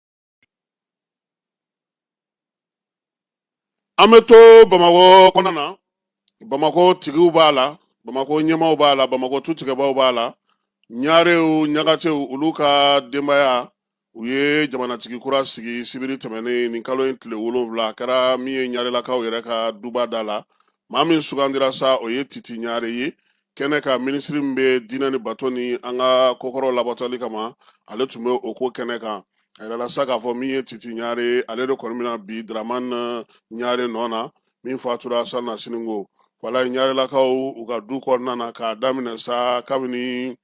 An bɛ to Bamakɔ kɔnɔna na. Bamakɔ tigiw b'a la, Bamakɔ ɲɛmaaw b'a la, Bamakɔ tutigɛbaw b'a la. Ɲarew, Ɲakatew, olu ka denbaya, u ye jamanatigi kura sigi sibiri tɛmɛnen nin kalo in tile 7. A kɛra min ye ɲarelakaw yɛrɛ ka duba da la. Maa min sugandira sa, o ye Titi Ɲare ye. Kɛnɛ kan, minisiri min bɛ diinɛ ni bato ni an ka kokɔrɔw labatoli kama, ale tun bɛ o ko kɛnɛ kan. A yirala sa k'a fɔ min ye Titi Ɲare ye, ale de kɔni bɛna bi Dramane Ɲare nɔ na, min fatura salonnasini ko. Walayi, ɲarelakaw u ka du kɔnɔna na, k'a daminɛ sa kabini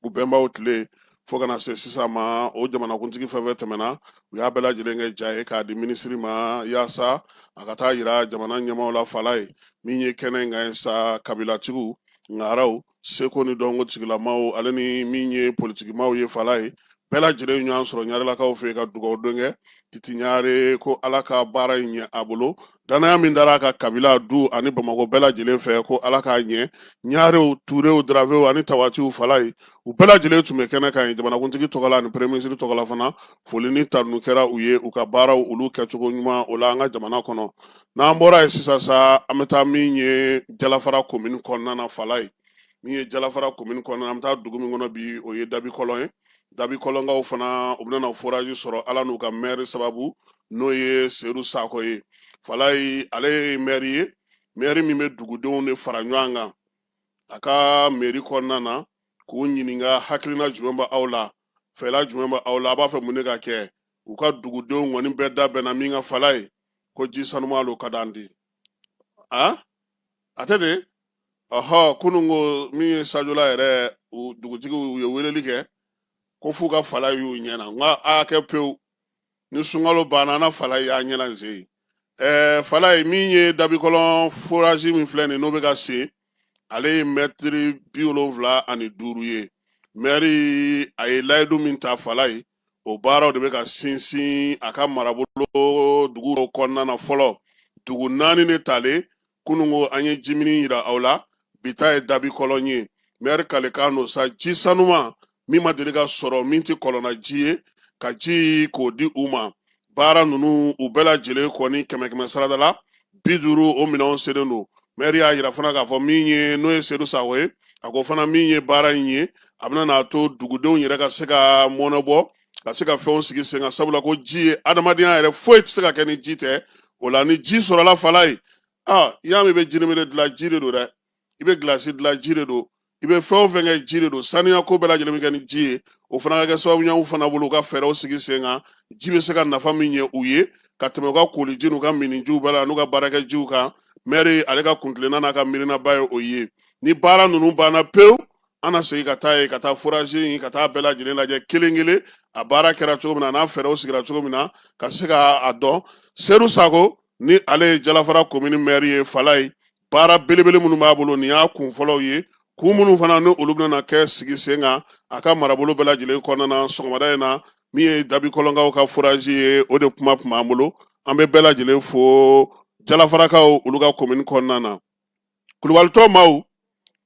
u bɛnbaw tile fo ka na se sisan ma, o jamanakuntigi fɛn fɛn tɛmɛna, u y'a bɛɛ lajɛlen kɛ ja ye k'a di minisiri ma yaasa a ka taa yira jamana ɲɛmaaw la. Fala ye min ye kɛnɛ in kan ye sa, kabilatigiw, ŋaraw, seko ni dɔnko tigilamaw, ale ni min ye politikimaw ye, fala ye bɛɛ lajɛlen ɲɔgɔn sɔrɔ ɲarelakaw fɛ ka dugawu don kɛ Titi Ɲare ko Ala ka baara in ɲɛ a bolo. Danaya min dara a ka kabila, du ani Bamakɔ bɛɛ lajɛlen fɛ, ko Ala k'a ɲɛ. Ɲarew, Turew, Daravew ani Tawatiw, fala ye u bɛɛ lajɛlen tun bɛ kɛnɛ kan ye. Jamanakuntigi tɔgɔ la ani premier ministre tɔgɔ la fana, foli ni tanu kɛra u ye u ka baaraw olu kɛcogo ɲuman o la an ka jamana kɔnɔ. N'an bɔra yen sisan sa, an bɛ taa min ye Jalafara komini kɔnɔna na. Fala ye min ye Jalafara komini kɔnɔna, an bɛ taa dugu min kɔnɔ bi, o ye Dabikɔlɔn ye. Dabikɔlɔnkaw fana, u bɛna forage sɔrɔ Ala n'u ka maire sababu, n'o ye Sedu Sakɔ ye. Falayi, ale ye maire ye, maire min bɛ dugudenw de fara ɲɔgɔn kan a ka mairie kɔnɔna na k'u ɲininka hakilina jumɛn bɛ aw la, fɛla jumɛn bɛ aw la, a b'a fɛ mun de ka kɛ. U ka dugudenw kɔni bɛɛ da bɛnna min kan, fala ye ko ji sanuman lo ka d'an di a a tɛ de. Ɔhɔ, kunun ko min ye Sajola yɛrɛ, u dugutigiw u ye weleli kɛ ko f'u ka fala y'u ɲɛna. N ka a kɛ pewu, ni sunkalo banna, an fala y'a ɲɛna n sen. Fala ye min ye Dabikɔlɔn forage min filɛ nin, n'o bɛ ka sen, ale ye mɛtiri 75 ye. Mɛri a ye layidu min ta, fala ye o baaraw de bɛ ka sinsin a ka marabolo dugu kɔnɔna na. Fɔlɔ, dugu 4 de talen. Kununko an ye jimini yira aw la, bi ta ye Dabikɔlɔn ye. Mɛri kalekan don sa, ji sanuman min ma deli ka sɔrɔ, min tɛ kɔlɔnna ji ye, ka ji k'o di u ma. Baara ninnu u bɛɛ lajɛlen kɔni, kɛmɛ kɛmɛ sarada la 50, o minɛnw selen don. Mɛri y'a yira fana k'a fɔ min ye, n'o ye Sedu Sakɔ ye, a ko fana min ye baara in ye, a bɛna n'a to dugudenw yɛrɛ ka se ka mɔnɛ bɔ, ka se ka fɛnw sigi sen kan, sabula ko ji ye adamadenya yɛrɛ, foyi tɛ se ka kɛ ni ji tɛ. O la ni ji sɔrɔla, fala ye, aa i y'a mɛn i bɛ jinimere dilan, ji de don dɛ. I bɛ gilasi dilan, ji de don. I bɛ fɛn o fɛn kɛ, ji de don. Saniya ko bɛɛ lajɛlen bɛ kɛ ni ji ye. O fana ka kɛ sababu ɲuman fana bolo u ka fɛɛrɛw sigi sen kan, ji bɛ se ka nafa min ɲɛ u ye ka tɛmɛ u ka koliji n'u ka minijiw bɛɛ la n'u ka baarakɛjiw kan. Mɛri ale ka kuntilenna n'a ka miirinaba ye o ye. Ni baara ninnu banna pewu, an na segin ka taa yen, ka taa forage in, ka taa bɛɛ lajɛlen lajɛ kelen kelen, a baara kɛra cogo min na, n'a fɛɛrɛw sigira cogo min na, ka se ka a dɔn. Sedu Sako ni ale ye Jalafara komini mɛri ye, fala ye baara belebele minnu b'a bolo, nin y'a kun fɔlɔw ye, kun minnu fana ni olu bɛna kɛ sigi sen kan a ka marabolo bɛɛ lajɛlen kɔnɔna na. Sɔgɔmada in na, min ye Dabikɔlɔnkaw ka forage ye, o de kuma tun b'an bolo. An bɛ bɛɛ lajɛlen fo Jalafarakaw olu ka komini kɔnɔna na. Kulubalitɔ maaw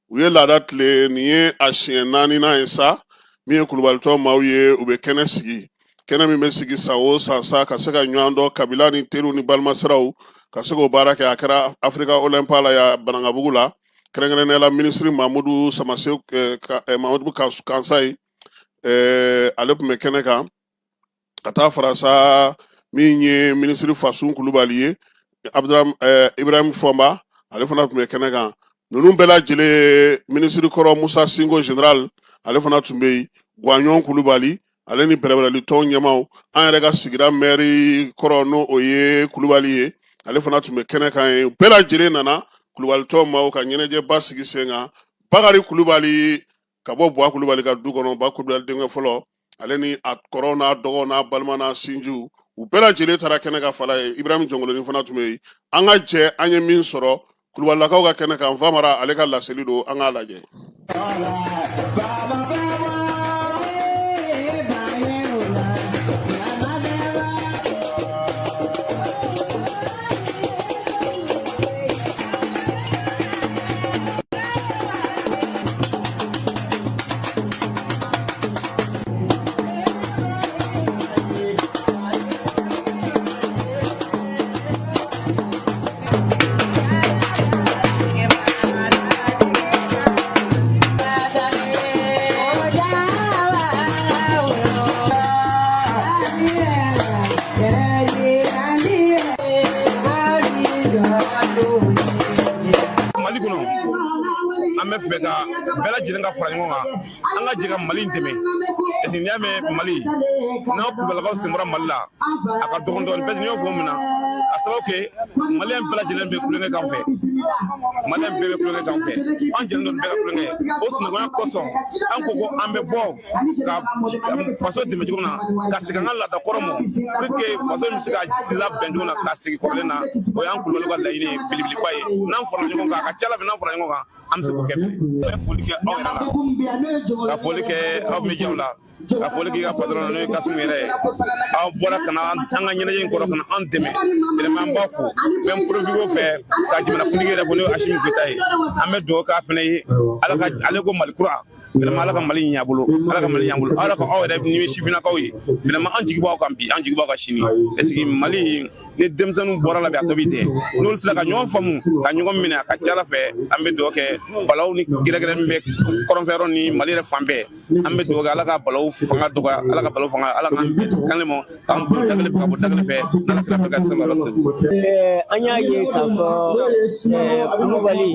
u ye laada tilen, nin ye a siɲɛ naaninan ye sa min ye kulubalitɔ maaw ye, u bɛ kɛnɛ sigi, kɛnɛ min bɛ sigi san o san sa, ka se ka ɲɔgɔn dɔn, kabila ni teriw ni balimasiraw, ka se k'o baara kɛ. A kɛra Africa Olympa la yan Banankabugu la, kɛrɛnkɛrɛnnenya la minisiri Mamudu Samase, Mamudu Kansayi, ale tun bɛ kɛnɛ kan, ka taa fara sa min ye minisiri Fasun Kulubali ye, Ibrahim Fɔnba, ale fana tun bɛ kɛnɛ kan. Ninnu bɛɛ lajɛlen, minisiri kɔrɔ Musa Sinko général, ale fana tun bɛ yen, Guwaɲɔn Kulubali, ale ni bɛrɛbɛrɛli tɔn ɲɛmaaw, an yɛrɛ ka sigida mɛri kɔrɔ, n'o o ye Kulubali ye, ale fana tun bɛ kɛnɛ kan yen. Bɛɛ lajɛlen nana kulubalitɔn maaw ka ɲɛnajɛba sigi sen kan. Bakari Kulubali ka bɔ Buwa Kulubali ka du kɔnɔ, Ba Kulubali denkɛ fɔlɔ, ale ni a kɔrɔw n'a dɔgɔw n'a balima n'a sinjiw, u bɛɛ lajɛlen taara kɛnɛ kan. Fala ye Ibrahim Jɔnkolonin fana tun bɛ yen. An ka jɛ an ye min sɔrɔ kulubalilakaw ka kɛnɛ kan, Famara ale ka laseli don, an k'a lajɛ. fɛ ka bɛɛ lajɛlen ka fara ɲɔgɔn kan, an ka jɛ ka Mali dɛmɛ, parce que n'i y'a mɛn Mali, n'aw Kulubalilakaw sen bɔra Mali la, a ka dɔgɔn dɔɔnin, parce que n'i y'o fɔ mun na, a sababu kɛ Maliyɛn bɛɛ lajɛlen bɛ kulonkɛ k'an fɛ, Maliyɛn bɛɛ bɛ kulonkɛ k'an fɛ, an jɛlen don bɛɛ ka kulonkɛ. O sinankunya kosɔn, an ko ko an bɛ bɔ ka faso dɛmɛ cogo min na, ka segin an ka laada kɔrɔ ma, pour que faso in bɛ se ka labɛn cogo min na, ka segin kɔrɔlen na. O y'an Kulubaliw ka laɲini ye belebeleba ye. N'an farala ɲɔgɔn kan, a ka ca ala fɛ, n'an farala ɲɔgɔn kan, an bɛ se k'o kɛ. N bɛ foli kɛ aw yɛrɛ la, ka foli kɛ aw médiaw la, ka foli k'i ka patron na, n'o ye Kasimu yɛrɛ ye. Aw bɔra ka na an ka ɲɛnajɛ in kɔrɔ, ka na an dɛmɛ. Vraiment, an b'a fo. N bɛ n profiter o fɛ ka jamanakuntigi yɛrɛ fo, n'o ye Asimi Goyita ye. An bɛ dugawu k'a fana ye, Ala ka ale ko Mali kura, vraiment, Ala ka Mali ɲɛ a bolo, Ala ka Mali ɲɛ a bolo, Ala ka aw yɛrɛ ni sifinnakaw ye. Vraiment, an jigi b'aw kan bi, an jigi b'aw kan sini, parce que Mali ni denmisɛnninw bɔra la bi, a tɔ bi tɛ n'olu sera ka ɲɔgɔn faamu, ka ɲɔgɔn minɛ, a ka ca ala fɛ. An bɛ dugawu kɛ balaw ni gɛrɛgɛrɛ min bɛ kɔrɔnfɛ yɔrɔ ni Mali yɛrɛ fan bɛɛ, an bɛ dugawu kɛ Ala ka balaw fanga dɔgɔya, Ala ka balaw fanga, Ala k'an bɛn kan ma, k'an don da kelen fɛ, ka bɔ da kelen fɛ, n'Ala sera ka se la. An y'a ye k'a fɔ Kulubali,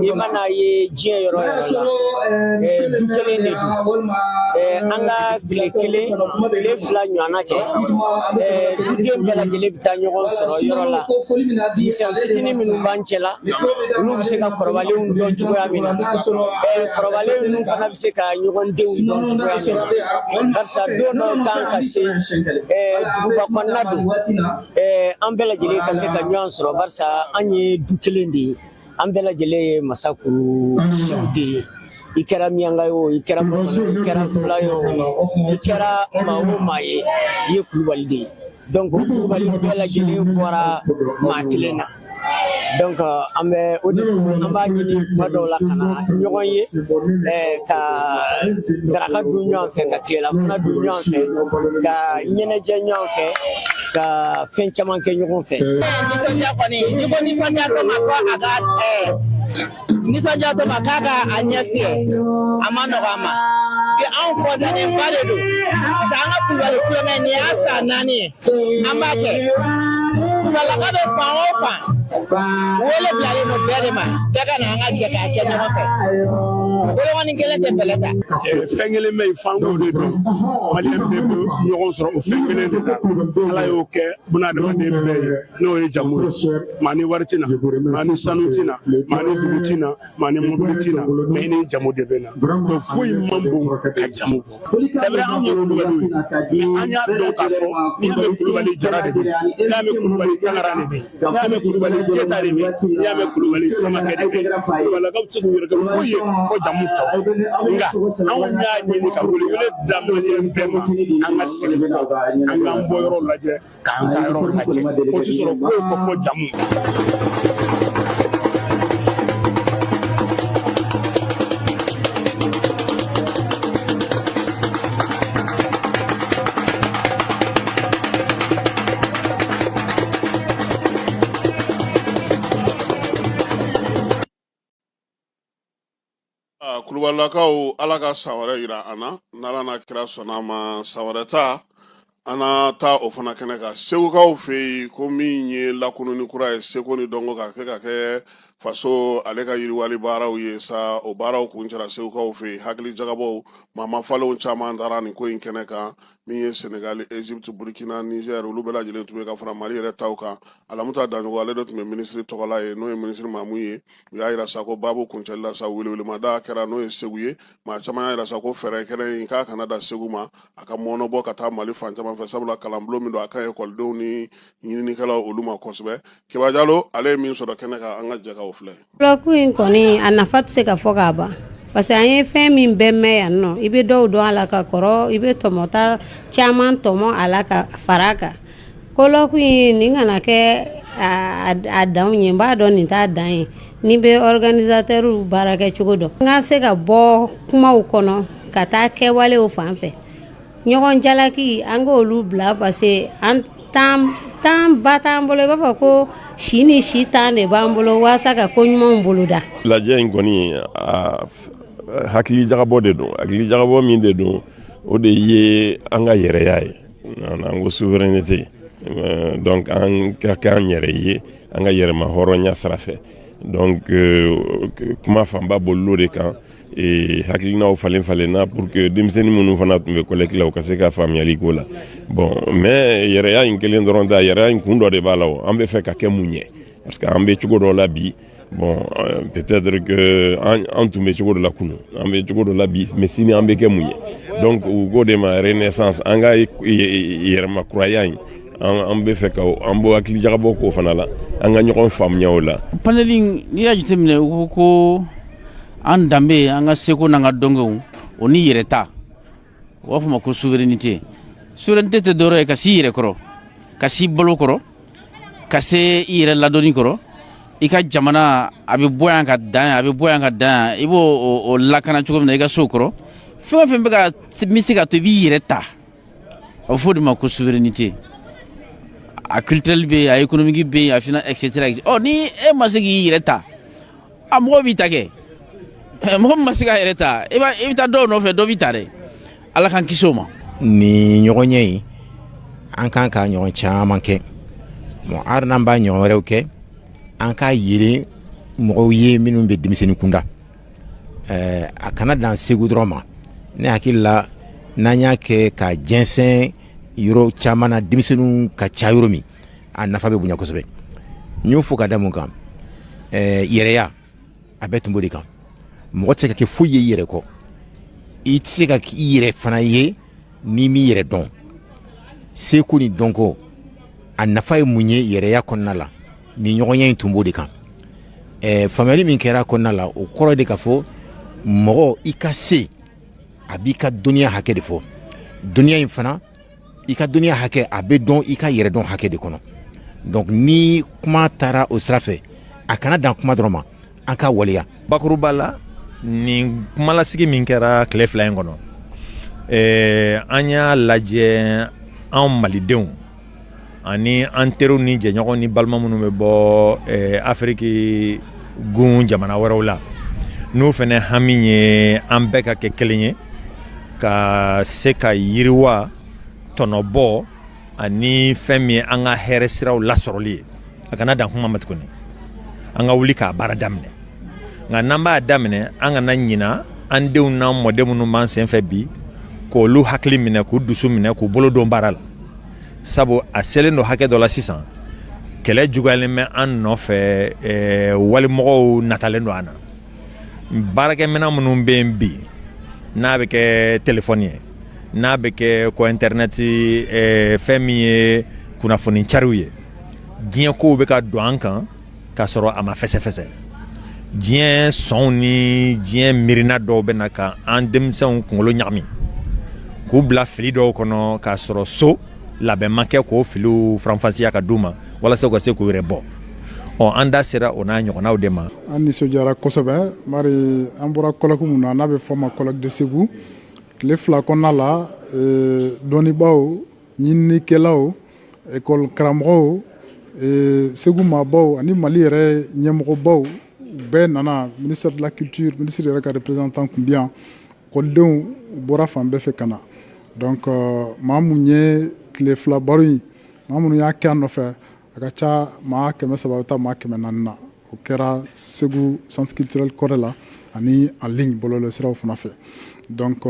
i mana ye diɲɛ yɔrɔ yɔrɔ la, du kelen de don. An ka tile kelen, tile 2 ɲɔgɔnna kɛ, duden bɛɛ lajɛlen bɛ taa ɲɔgɔn sɔrɔ yɔrɔ la. Misɛn fitinin minnu b'an cɛ la, olu bɛ se ka kɔrɔbalenw dɔn cogoya min na, kɔrɔbalen ninnu fana bɛ se ka ɲɔgɔn denw dɔn cogoya min na, barisa don dɔ kan ka se, duguba kɔnɔna don, an bɛɛ lajɛlen ka se ka ɲɔgɔn sɔrɔ, barisa an ye du kelen de ye, an bɛɛ lajɛlen ye masakuru siw de ye. I kɛra miyanka ye o, i kɛra bamanan ye, i kɛra fila ye o, i kɛra maa o maa ye, i ye Kulubali de ye. Donc o Kulubali bɛɛ lajɛlen bɔra maa kelen na. Donc an bɛ o de, an b'a ɲini kuma dɔw la ka na ɲɔgɔn ye, ka daraka dun ɲɔgɔn fɛ, ka tilelafana dun ɲɔgɔn fɛ, ka ɲɛnajɛ ɲɔgɔn fɛ, ka fɛn caman kɛ ɲɔgɔn fɛ. Nisɔndiya kɔni, n'i ko nisɔndiya tɔ ma ko a ka nisɔndiya tɔ ma k'a ka a ɲɛ fiyɛ, a ma nɔgɔ a ma. Bi anw kɔntannen ba de don, parce que an ka Kulubali kulonkɛ nin y'a san 4 ye an b'a kɛ. Kulubalilaka bɛ fan o fan, wele bilalen don bɛɛ de ma, bɛɛ ka na an ka jɛ k'a kɛ ɲɔgɔn fɛ. Bolokɔni kelen tɛ bɛlɛ ta. Fɛn kelen bɛ yen, f'an k'o de dɔn, Maliyɛn bɛɛ bɛ ɲɔgɔn sɔrɔ o fɛn kelen de la. Ala y'o kɛ bunadamaden bɛɛ ye, n'o ye jamu ye. Maa ni wari ti na, maa ni sanu ti na, maa ni dugu ti na, maa ni mobili ti na, mais i ni jamu de bɛ na. Donc foyi man bon ka jamu bɔ. C'est vrai, anw ye Kulubaliw ye, mais an y'a dɔn k'a fɔ n'i y'a mɛn Kulubali, Jara de bɛ yen, n'i y'a mɛn Kulubali, Tangara de bɛ yen, n'i y'a mɛn Kulubali, Keyita de bɛ yen, n'i y'a mɛn Kulubali, Samakɛ de bɛ yen. Kulubalilakaw tɛ se k'u yɛrɛ kɛ foyi ye fo jamu tɔ. Nka anw y'a ɲini ka welewele da Maliyɛn bɛɛ ma, an ka segin kɔ, an k'an bɔ yɔrɔ lajɛ, k'an taa yɔrɔ lajɛ. O tɛ sɔrɔ foyi fɔ jamu. Kulubalilakaw, Ala ka san wɛrɛ yira an na. N'Ala n'a kira sɔnna a ma, san wɛrɛ ta, an na taa o fana kɛnɛ kan Segukaw fɛ yen, ko min ye lakununi kura ye seko ni dɔnko ka kɛ ka kɛ faso ale ka yiriwali baaraw ye sa. O baaraw kuncɛra Segukaw fɛ yen. Hakili jagabɔw, maa falenw caman taara nin ko in kɛnɛ kan. Min ye Senegali, Egypte, Burkina, Niger, olu bɛɛ lajɛlen tun bɛ ka fara Mali yɛrɛ taw kan. Alamuta Danɲɔgɔ, ale de tun bɛ minisiri tɔgɔla ye, n'o ye minisiri Mamu ye. U y'a yira sa ko baabu kuncɛli la sa, welewelemada kɛra, n'o ye Segu ye. Maa caman y'a yira sa ko fɛɛrɛ kɛnɛ in k'a kana da Segu ma, a ka mɔnɔ bɔ ka taa Mali fan caman fɛ, sabula kalanbulon min don, a ka ɲi ekɔlidenw ni ɲininikɛlaw olu ma kosɛbɛ. Keba Jalo, ale ye min sɔrɔ kɛnɛ kan, an ka jɛ k'o filɛ. Colloque in kɔni, a nafa tɛ se ka fɔ k'a ban, parce que an ye fɛn min bɛɛ mɛn yan nɔ, i bɛ dɔw dɔn a la ka kɔrɔ, i bɛ tɔmɔta caman tɔmɔ a la ka fara a kan. Colloque in nin kana kɛ a danw ye, n b'a dɔn nin t'a dan ye. N'i bɛ organisateur baara kɛ cogo dɔn, n ka se ka bɔ kumaw kɔnɔ ka taa kɛwalew fan fɛ. Ɲɔgɔn jalaki, an k'olu bila, parce que an tan ba t'an bolo, i b'a fɔ ko si ni si tan de b'an bolo walasa ka ko ɲumanw boloda. Lajɛ in kɔni, hakili jagabɔ de don. Hakili jagabɔ min de don, o de ye an ka yɛrɛya ye, an ko souveraineté. Donc an ka kɛ an yɛrɛ ye, an ka yɛrɛma hɔrɔnya sira fɛ. Donc kuma fanba bolil'o de kan, hakilinaw falen falenna pour que denmisɛnnin minnu fana tun bɛ colloque la, u ka se ka faamuyali k'o la. Bon, mais yɛrɛya in kelen dɔrɔn tɛ, yɛrɛya in kun dɔ de b'a la. O an bɛ fɛ ka kɛ mun ye? Parce que an bɛ cogo dɔ la bi. Bon, peut-être que an tun bɛ cogo dɔ la kunun, an bɛ cogo dɔ la bi, mais sini an bɛ kɛ mun ye? Donc u k'o de ma renaissance, an ka yɛrɛma kuraya in, an bɛ fɛ ka an bɔ hakili jagabɔ k'o fana la, an ka ɲɔgɔn faamuya o la. Panel, n'i y'a jateminɛ, u ko ko an danbe, an ka seko n'an ka dɔnkow, o ni yɛrɛ ta, u b'a fɔ ma ko souveraineté. Souveraineté tɛ dɔwɛrɛ ye ka s'i yɛrɛ kɔrɔ, ka s'i balo kɔrɔ, ka se i yɛrɛ ladonni kɔrɔ. I ka jamana, a bɛ bɔ yan ka dan yan, a bɛ bɔ yan ka dan yan, i b'o o lakana cogo min na i ka so kɔrɔ. Fɛn o fɛn bɛ ka min se ka to i b'i yɛrɛ ta, a bɛ fɔ o de ma ko souveraineté. A culturel bɛ yen, a économique bɛ yen, a finance, et cetera. Ɔ, ni e ma se k'i yɛrɛ ta, a mɔgɔ b'i ta kɛ. Mɔgɔ min ma se k'a yɛrɛ ta, i bɛ taa dɔw nɔfɛ, dɔ b'i ta dɛ. Ala k'an kisi o ma. Nin ɲɔgɔnye in, an kan ka ɲɔgɔn caman kɛ. Bon, hali n'an b'a ɲɔgɔn wɛrɛw kɛ, an k'a yelen mɔgɔw ye minnu bɛ denmisɛnnin kunda, a kana dan Segu dɔrɔn ma. Ne hakili la, n'an y'a kɛ ka jɛnsɛn yɔrɔ caman na, denmisɛnninw ka ca yɔrɔ min, a nafa bɛ bonya kosɛbɛ. N y'o fɔ ka da mun kan? Yɛrɛya, a bɛɛ tun b'o de kan. Mɔgɔ tɛ se ka kɛ foyi ye i yɛrɛ kɔ. I tɛ se ka i yɛrɛ fana ye n'i m'i yɛrɛ dɔn. Seko ni dɔnko, a nafa ye mun ye yɛrɛya kɔnɔna la? Ni ɲɔgɔnya in tun b'o de kan. Faamuyali min kɛra kɔnɔna la, o kɔrɔ de ka fɔ mɔgɔ i ka se, a b'i ka dɔnniya hakɛ de fɔ. Dɔnniya in fana, i ka dɔnniya hakɛ, a bɛ dɔn i ka yɛrɛdɔn hakɛ de kɔnɔ. Donc ni kuma taara o sira fɛ, a kana dan kuma dɔrɔn ma, an ka waleya. Bakuruba la, nin kumalasigi min kɛra tile 2 in kɔnɔ, an y'a lajɛ anw malidenw ani an teriw ni jɛɲɔgɔn ni balima minnu bɛ bɔ Afiriki gun jamana wɛrɛw la, n'o fana hami ye an bɛɛ ka kɛ kelen ye, ka se ka yiriwa, tɔnɔbɔ ani fɛn min ye an ka hɛrɛ siraw lasɔrɔli ye. A kana dan kuma ma tuguni, an ka wuli k'a baara daminɛ. Nka n'an b'a daminɛ, an kana ɲina an denw n'an mɔden minnu b'an senfɛ bi, k'olu hakili minɛ, k'u dusu minɛ, k'u bolo don baara la, sabu a selen don hakɛ dɔ la sisan. Kɛlɛ juguyalen bɛ an nɔfɛ, walimɔgɔw natalen don an na. Baarakɛminɛn minnu bɛ yen bi, n'a bɛ kɛ telefɔni ye, n'a bɛ kɛ ko internet, fɛn min ye kunnafoni cariw ye, diɲɛ kow bɛ ka don an kan k'a sɔrɔ a ma fɛsɛfɛsɛ. Diɲɛ sɔnw ni diɲɛ miirina dɔw bɛ na ka an denmisɛnw kunkolo ɲagami, k'u bila fili dɔw kɔnɔ, k'a sɔrɔ so labɛn ma kɛ k'o filiw faranfasiya ka d'u ma walasa u ka se k'u yɛrɛ bɔ. Ɔ, an da sera o n'a ɲɔgɔnnaw de ma. An nisɔndiyara kosɛbɛ, bari an bɔra colloque mun na, n'a bɛ fɔ o ma colloque de Segu, tile 2 kɔnɔna la, dɔnnibaaw, ɲininikɛlaw, ekɔli karamɔgɔw, Segu maabaw ani Mali yɛrɛ ɲɛmɔgɔbaw bɛɛ nana. Ministère de la culture, ministre yɛrɛ ka représentant tun bɛ yan. Ekɔlidenw bɔra fan bɛɛ fɛ ka na. Donc maa mun ye tile 2 baro in, maa minnu y'a kɛ a nɔfɛ, a ka ca maa 300, bɛ taa maa 400 na. O kɛra Segu centre culturel kɔrɛ la ani en ligne, bɔlɔlɔsiraw fana fɛ. Donc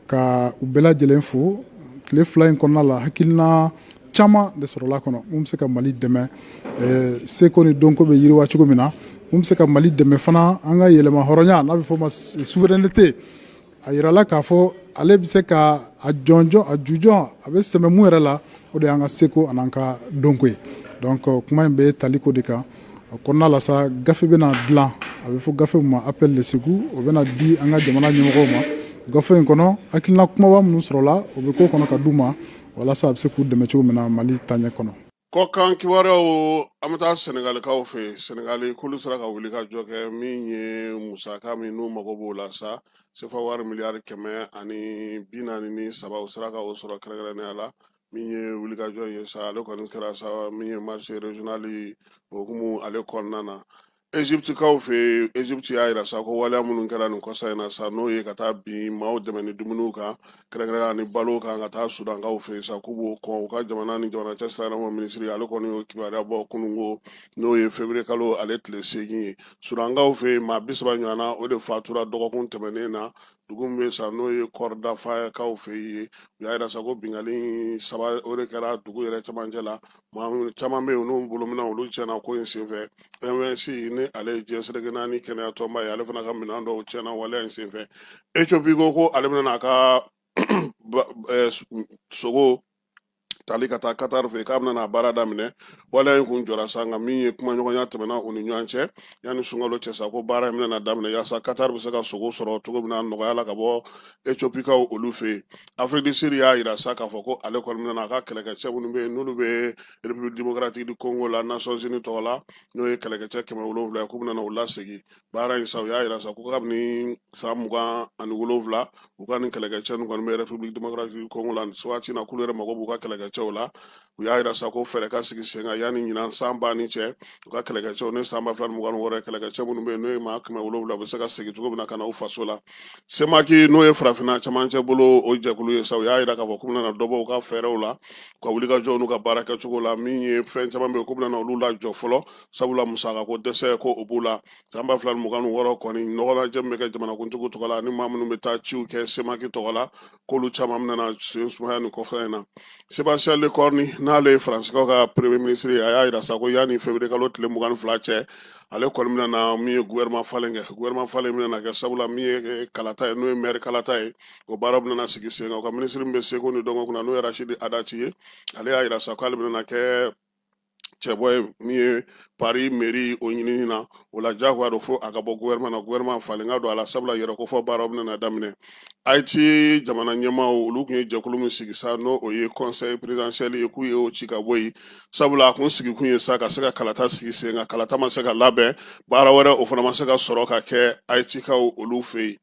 ka u bɛɛ lajɛlen fo. Tile 2 in kɔnɔna la, hakilina caman de sɔrɔla kɔnɔ mun bɛ se ka Mali dɛmɛ seko ni dɔnko bɛ yiriwa cogo min na, mun bɛ se ka Mali dɛmɛ fana an ka yɛlɛma hɔrɔnya, n'a bɛ fɔ o ma souveraineté. A yirala k'a fɔ ale bɛ se ka a jɔnjɔn, a jujɔn, a bɛ sɛmɛ mun yɛrɛ la, o de y'an ka seko an'an ka dɔnko ye. Donc kuma in bɛ taliko de kan. O kɔnɔna la sa, gafe bɛna dilan, a bɛ fɔ gafe min ma Appel de Segu. O bɛna di an ka jamana ɲɛmɔgɔw ma. Gafe in kɔnɔ, hakilina kumaba minnu sɔrɔla, o bɛ k'o kɔnɔ ka d'u ma walasa a bɛ se k'u dɛmɛ cogo min na Mali taaɲɛ kɔnɔ. Kɔkan kibaruyaw, an bɛ taa Sɛnɛgalikaw fɛ yen. Sɛnɛgali k'olu sera ka wuli ka jɔ kɛ min ye musaka min n'u mago b'o la sa, sefa wari miliyari 143, u sera ka o sɔrɔ. Kɛrɛnkɛrɛnnenya la, min ye wulikajɔ ye sa, ale kɔni kɛra sa min ye marché régional hukumu ale kɔnɔna na. Egyptikaw fɛ yen, Egypte y'a yira sa ko waleya minnu kɛra nin kɔsa in na sa, n'o ye ka taa bin maaw dɛmɛ ni dumuniw kan, kɛrɛnkɛrɛnnenya ni balo kan, ka taa Sudankaw fɛ yen sa, k'u b'o kɔn. U ka jamana ni jamana cɛ sira minisiri, ale kɔni y'o kibaruya bɔ kununko, n'o ye février kalo ale tile 8 ye. Sudankaw fɛ yen, maa 30 ɲɔgɔnna, o de fatura dɔgɔkun tɛmɛnen na, dugu min bɛ sa, n'o ye Kɔrɔdafakaw fɛ yen. U y'a yira sa ko binkanni saba, o de kɛra dugu yɛrɛ cɛmancɛ la. Maa caman bɛ yen, n'u bolominɛn olu tiɲɛna ko in senfɛ. OMS, ni ale ye diɲɛ seleke naani kɛnɛya tɔnba ye, ale fana ka minɛn dɔw tiɲɛna waleya in senfɛ. Ethiopie ko ale bɛna a ka sogo tali ka taa Qatar fɛ, k'a bɛna n'a baara daminɛ. Waleya in kun jɔra sa, nka min ye kumaɲɔgɔnya tɛmɛna u ni ɲɔgɔn cɛ yanni sunkalo cɛ sa, ko baara in bɛna daminɛ yaasa Qatar bɛ se ka sogo sɔrɔ cogo min na nɔgɔya la ka bɔ Ethiopikaw olu fɛ yen. Afrique du Sud y'a yira sa k'a fɔ ko ale kɔni bɛna a ka kɛlɛkɛcɛ minnu bɛ yen, n'olu bɛ République démocratique du Congo la, Nations Unies tɔgɔ la, n'o ye kɛlɛkɛcɛ 700 ye, k'u bɛna u lasegin. Baara in sa, u y'a yira sa ko kabini san 27, u ka nin kɛlɛkɛcɛ ninnu kɔni bɛ République démocratique du Congo la nin waati na, k'olu yɛrɛ mago b'u ka kɛlɛkɛcɛw la. U y'a yira sa ko fɛɛrɛ ka sigi sen kan yanni ɲinan san banni cɛ, u ka kɛlɛkɛcɛw ni san 2026 kɛlɛkɛcɛ minnu bɛ yen, n'o ye maa 700, u bɛ se ka segin cogo min na ka na u faso la. CEMAC, n'o ye farafinna camancɛ bolo o jɛkulu ye sa, u y'a yira k'a fɔ k'u bɛna dɔ bɔ u ka fɛɛrɛw la, u ka wulikajɔw n'u ka baara kɛcogo la. Min ye fɛn caman bɛ yen, k'u bɛna olu lajɔ fɔlɔ, sabula musakako dɛsɛ ko o b'u la. San 2026 kɔni, ɲɔgɔnlajɛ min bɛ kɛ jamanakuntigiw tɔgɔ la ni maa minnu bɛ taa ciw kɛ CEMAC tɔgɔ la, k'olu caman bɛna sen sumaya nin kɔfɛ in na. Sébastien Lecornu, n'ale ye Faransikaw ka premier ministre ye, a y'a yira sa ko yanni février kalo tile 22 cɛ, ale kɔni bɛna na min ye gouvernement falen kɛ. Gouvernement falen bɛna kɛ, sabula min ye kalata ye, n'o ye maire kalata ye, o baara bɛna sigi sen kan. O ka ministre min bɛ seko ni dɔnko kunna, n'o ye Rachid Hadati ye, ale y'a yira sa k'ale bɛna kɛ cɛbɔ ye min ye Paris mairie o ɲinini na. O la, jagoya don fo a ka bɔ gouvernement na, gouvernement falen ka don a la, sabula yɛrɛ kofɔ baaraw bɛna daminɛ. Haïti jamana ɲɛmaaw, olu tun ye jɛkulu min sigi sa, n'o o ye conseil présidentiel ye, k'u ye o ci ka bɔ yen, sabula a kun sigikun ye sa ka se ka kalata sigi sen kan. Kalata ma se ka labɛn, baara wɛrɛ o fana ma se ka sɔrɔ ka kɛ Haïtikaw olu fɛ yen.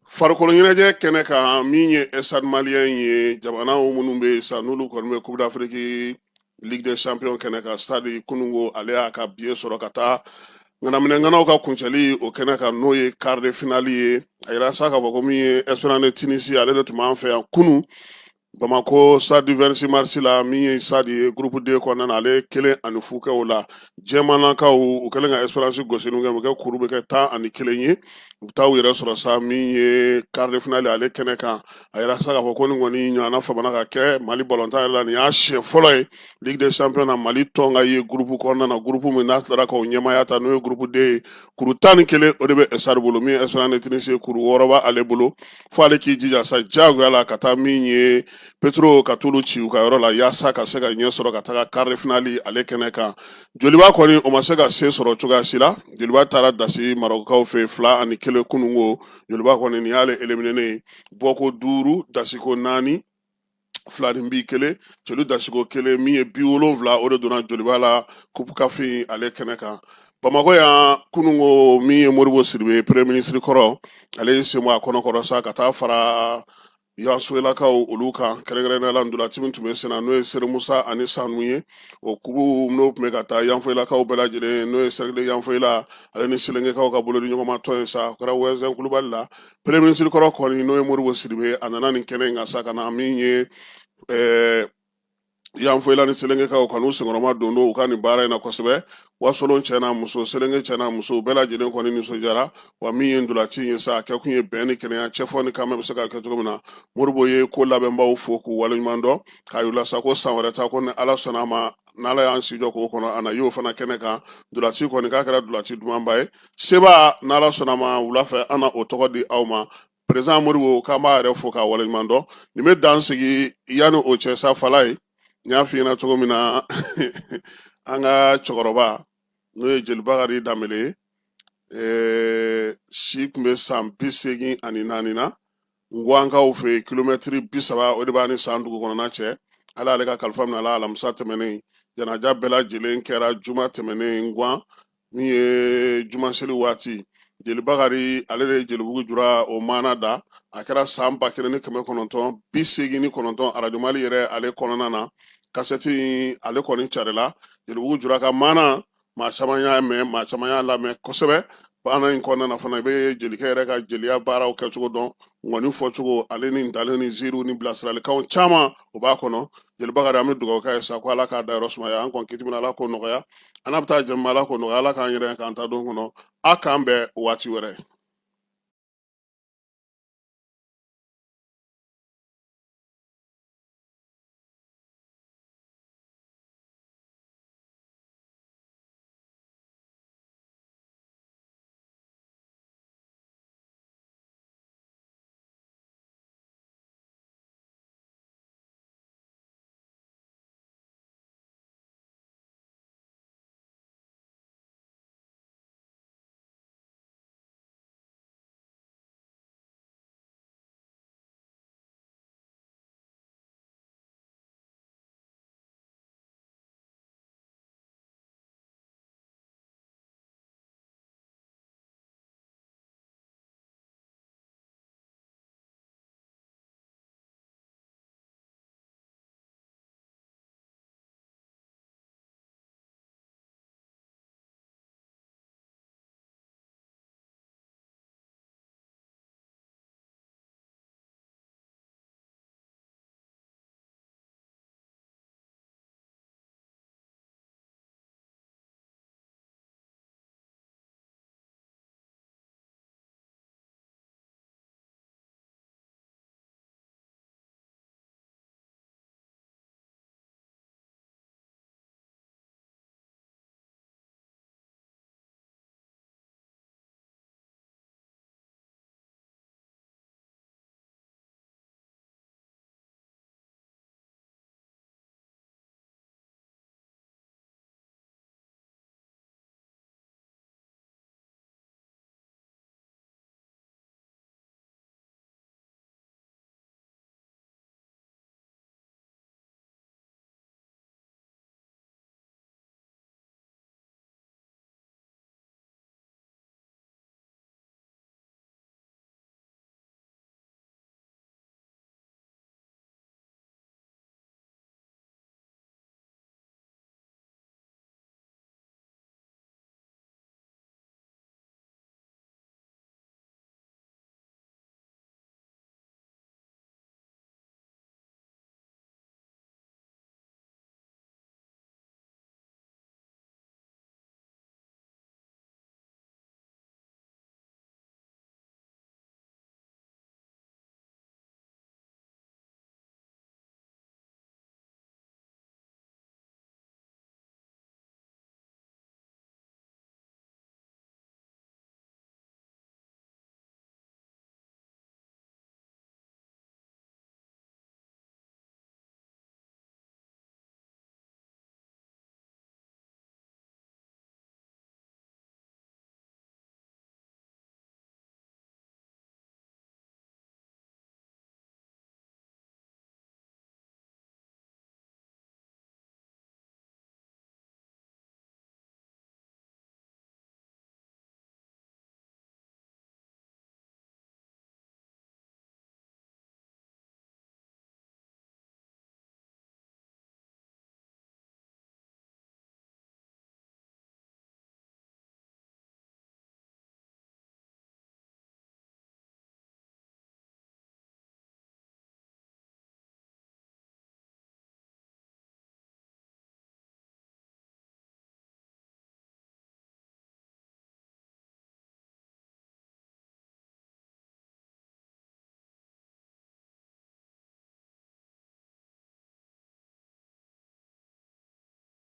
Farikolo ɲɛnajɛ kɛnɛ kan, min ye Stade Malien ye, jamanaw minnu bɛ yen sa, n'olu kɔni bɛ Coupe d'Afrique Ligue des Champions kɛnɛ kan, Stade kununko ale y'a ka billet sɔrɔ ka taa ŋanaminɛŋanaw ka kuncɛli o kɛnɛ kan, n'o ye quart de finale ye. A yira sa k'a fɔ ko min ye Espérance de Tunisie, ale de tun b'an fɛ yan kunun Bamakɔ stade du 26 mars la. Min ye stade ye groupe D kɔnɔna na, ale 1-0 kɛ o la. Jɛmanakaw, u kɛlen ka Espérance gosi kɛ, u kɛ kuru bɛ kɛ 11 ye, u bɛ taa u yɛrɛ sɔrɔ sa min ye quart de finale ale kɛnɛ kan. A yira sa k'a fɔ ko nin kɔni ɲɔgɔnna famana ka kɛ Mali balontan yɛrɛ la, nin y'a siɲɛ fɔlɔ ye Ligue des Champions na Mali tɔn ka ye groupe kɔnɔna na, groupe min n'a tilara k'o ɲɛmaaya ta, n'o ye groupe D ye. Kuru 11, o de bɛ Stade bolo. Min ye Espérance de Tunisie ye, kuru 6 b'ale bolo, fo ale k'i jija sa diyagoya la ka taa min ye Petro ka t'olu ci u ka yɔrɔ la, yaasa ka se ka ɲɛ sɔrɔ ka taga quart de finale ale kɛnɛ kan. Joliba kɔni, o ma se ka se sɔrɔ cogoya si la. Joliba taara dasi Marɔkukaw fɛ 2-1 kununko. Joliba kɔni, nin y'ale éliminer ye. Bɔko 5, dasiko 4, 2 ni bi 1, celu dasiko 1, min ye 70, o de donna Joliba la Coupe CAF ale kɛnɛ kan Bamakɔ yan kununko. Min ye Modibo Sidibe, premier ministre kɔrɔ, ale ye sen bɔ a kɔnɔ kɔrɔ sa ka taa fara Yanfolilakaw olu kan, kɛrɛnkɛrɛnnenya la ntolaci min tun bɛ senna, n'o ye Seri Musa ani Sanu ye, o kubu n'o tun bɛ ka taa Yanfolilakaw bɛɛ lajɛlen, n'o ye Cercle de Yanfolila ale ni Selenkekaw ka bolodi ɲɔgɔnma tɔn ye sa, o kɛra Wɛzɛn Kulubali la. Premier ministre kɔrɔ kɔni, n'o ye Modibo Sidibe, a nana nin kɛnɛ in kan sa ka na min ye Yanfolila ni Selenkekaw ka n'u senkɔrɔma don u ka nin baara in na kosɛbɛ. Wasolon cɛ n'a muso, Selenke cɛ n'a muso, bɛɛ lajɛlen kɔni nisɔndiyara. Wa min ye ntolaci ye sa, a kɛ kun ye bɛn ni kelenya, cɛfɔ ni kanbɛn bɛ se ka kɛ cogo min na. Modibo ye ko labɛnbaw fo k'u waleɲuman dɔn, k'a yir'u sa ko san wɛrɛ ta ko ni Ala sɔnna a ma, n'Ala y'an si jɔ k'o kɔnɔ, a na y'o fana kɛnɛ kan. Ntolaci kɔni k'a kɛra ntolaci dumanba ye. Seba, n'Ala sɔnna a ma, wula fɛ an na o tɔgɔ di aw ma. Président Modibo, k'an b'a yɛrɛ fo k'a waleɲuman dɔn. Nin bɛ dan sigi. Yanni o cɛ sa, fala ye, n y'a f'i ɲɛna cogo min na, an ka cɛkɔrɔba, n'o ye Jeli Bakari Danbele ye, si tun bɛ san 84 na, Nguwankaw fɛ yen, kilomɛtiri 30, o de b'a ni San dugu kɔnɔna cɛ. Ala y'ale ka kalifa minɛ a la alamisa tɛmɛnen. Janaja bɛɛ lajɛlen kɛra juma tɛmɛnen Nguwan, min ye jumaseli waati. Jeli Bakari, ale de ye Jelibugu jura o maana da. A kɛra san 1989 Arajo Mali yɛrɛ ale kɔnɔna na, kasɛti ale kɔni carila Jelibugu jura ka maana. Maa caman y'a mɛn, maa caman y'a lamɛn kosɛbɛ. Baara in kɔnɔna na fana, i bɛ jelikɛ yɛrɛ ka jeliya baaraw kɛcogo dɔn, ŋɔni fɔcogo, ale ni ntalen ni ziiriw ni bilasiralikanw caman, o b'a kɔnɔ. Jeli Bakari, an bɛ dugawu k'a ye sa ko Ala k'a dayɔrɔ sumaya. An kɔn kiti min, Ala k'o nɔgɔya. An n'a bɛ taa jɛma, Ala k'o nɔgɔya. Ala k'an yɛrɛ k'an ta don kɔnɔ. A k'an bɛn waati wɛrɛ.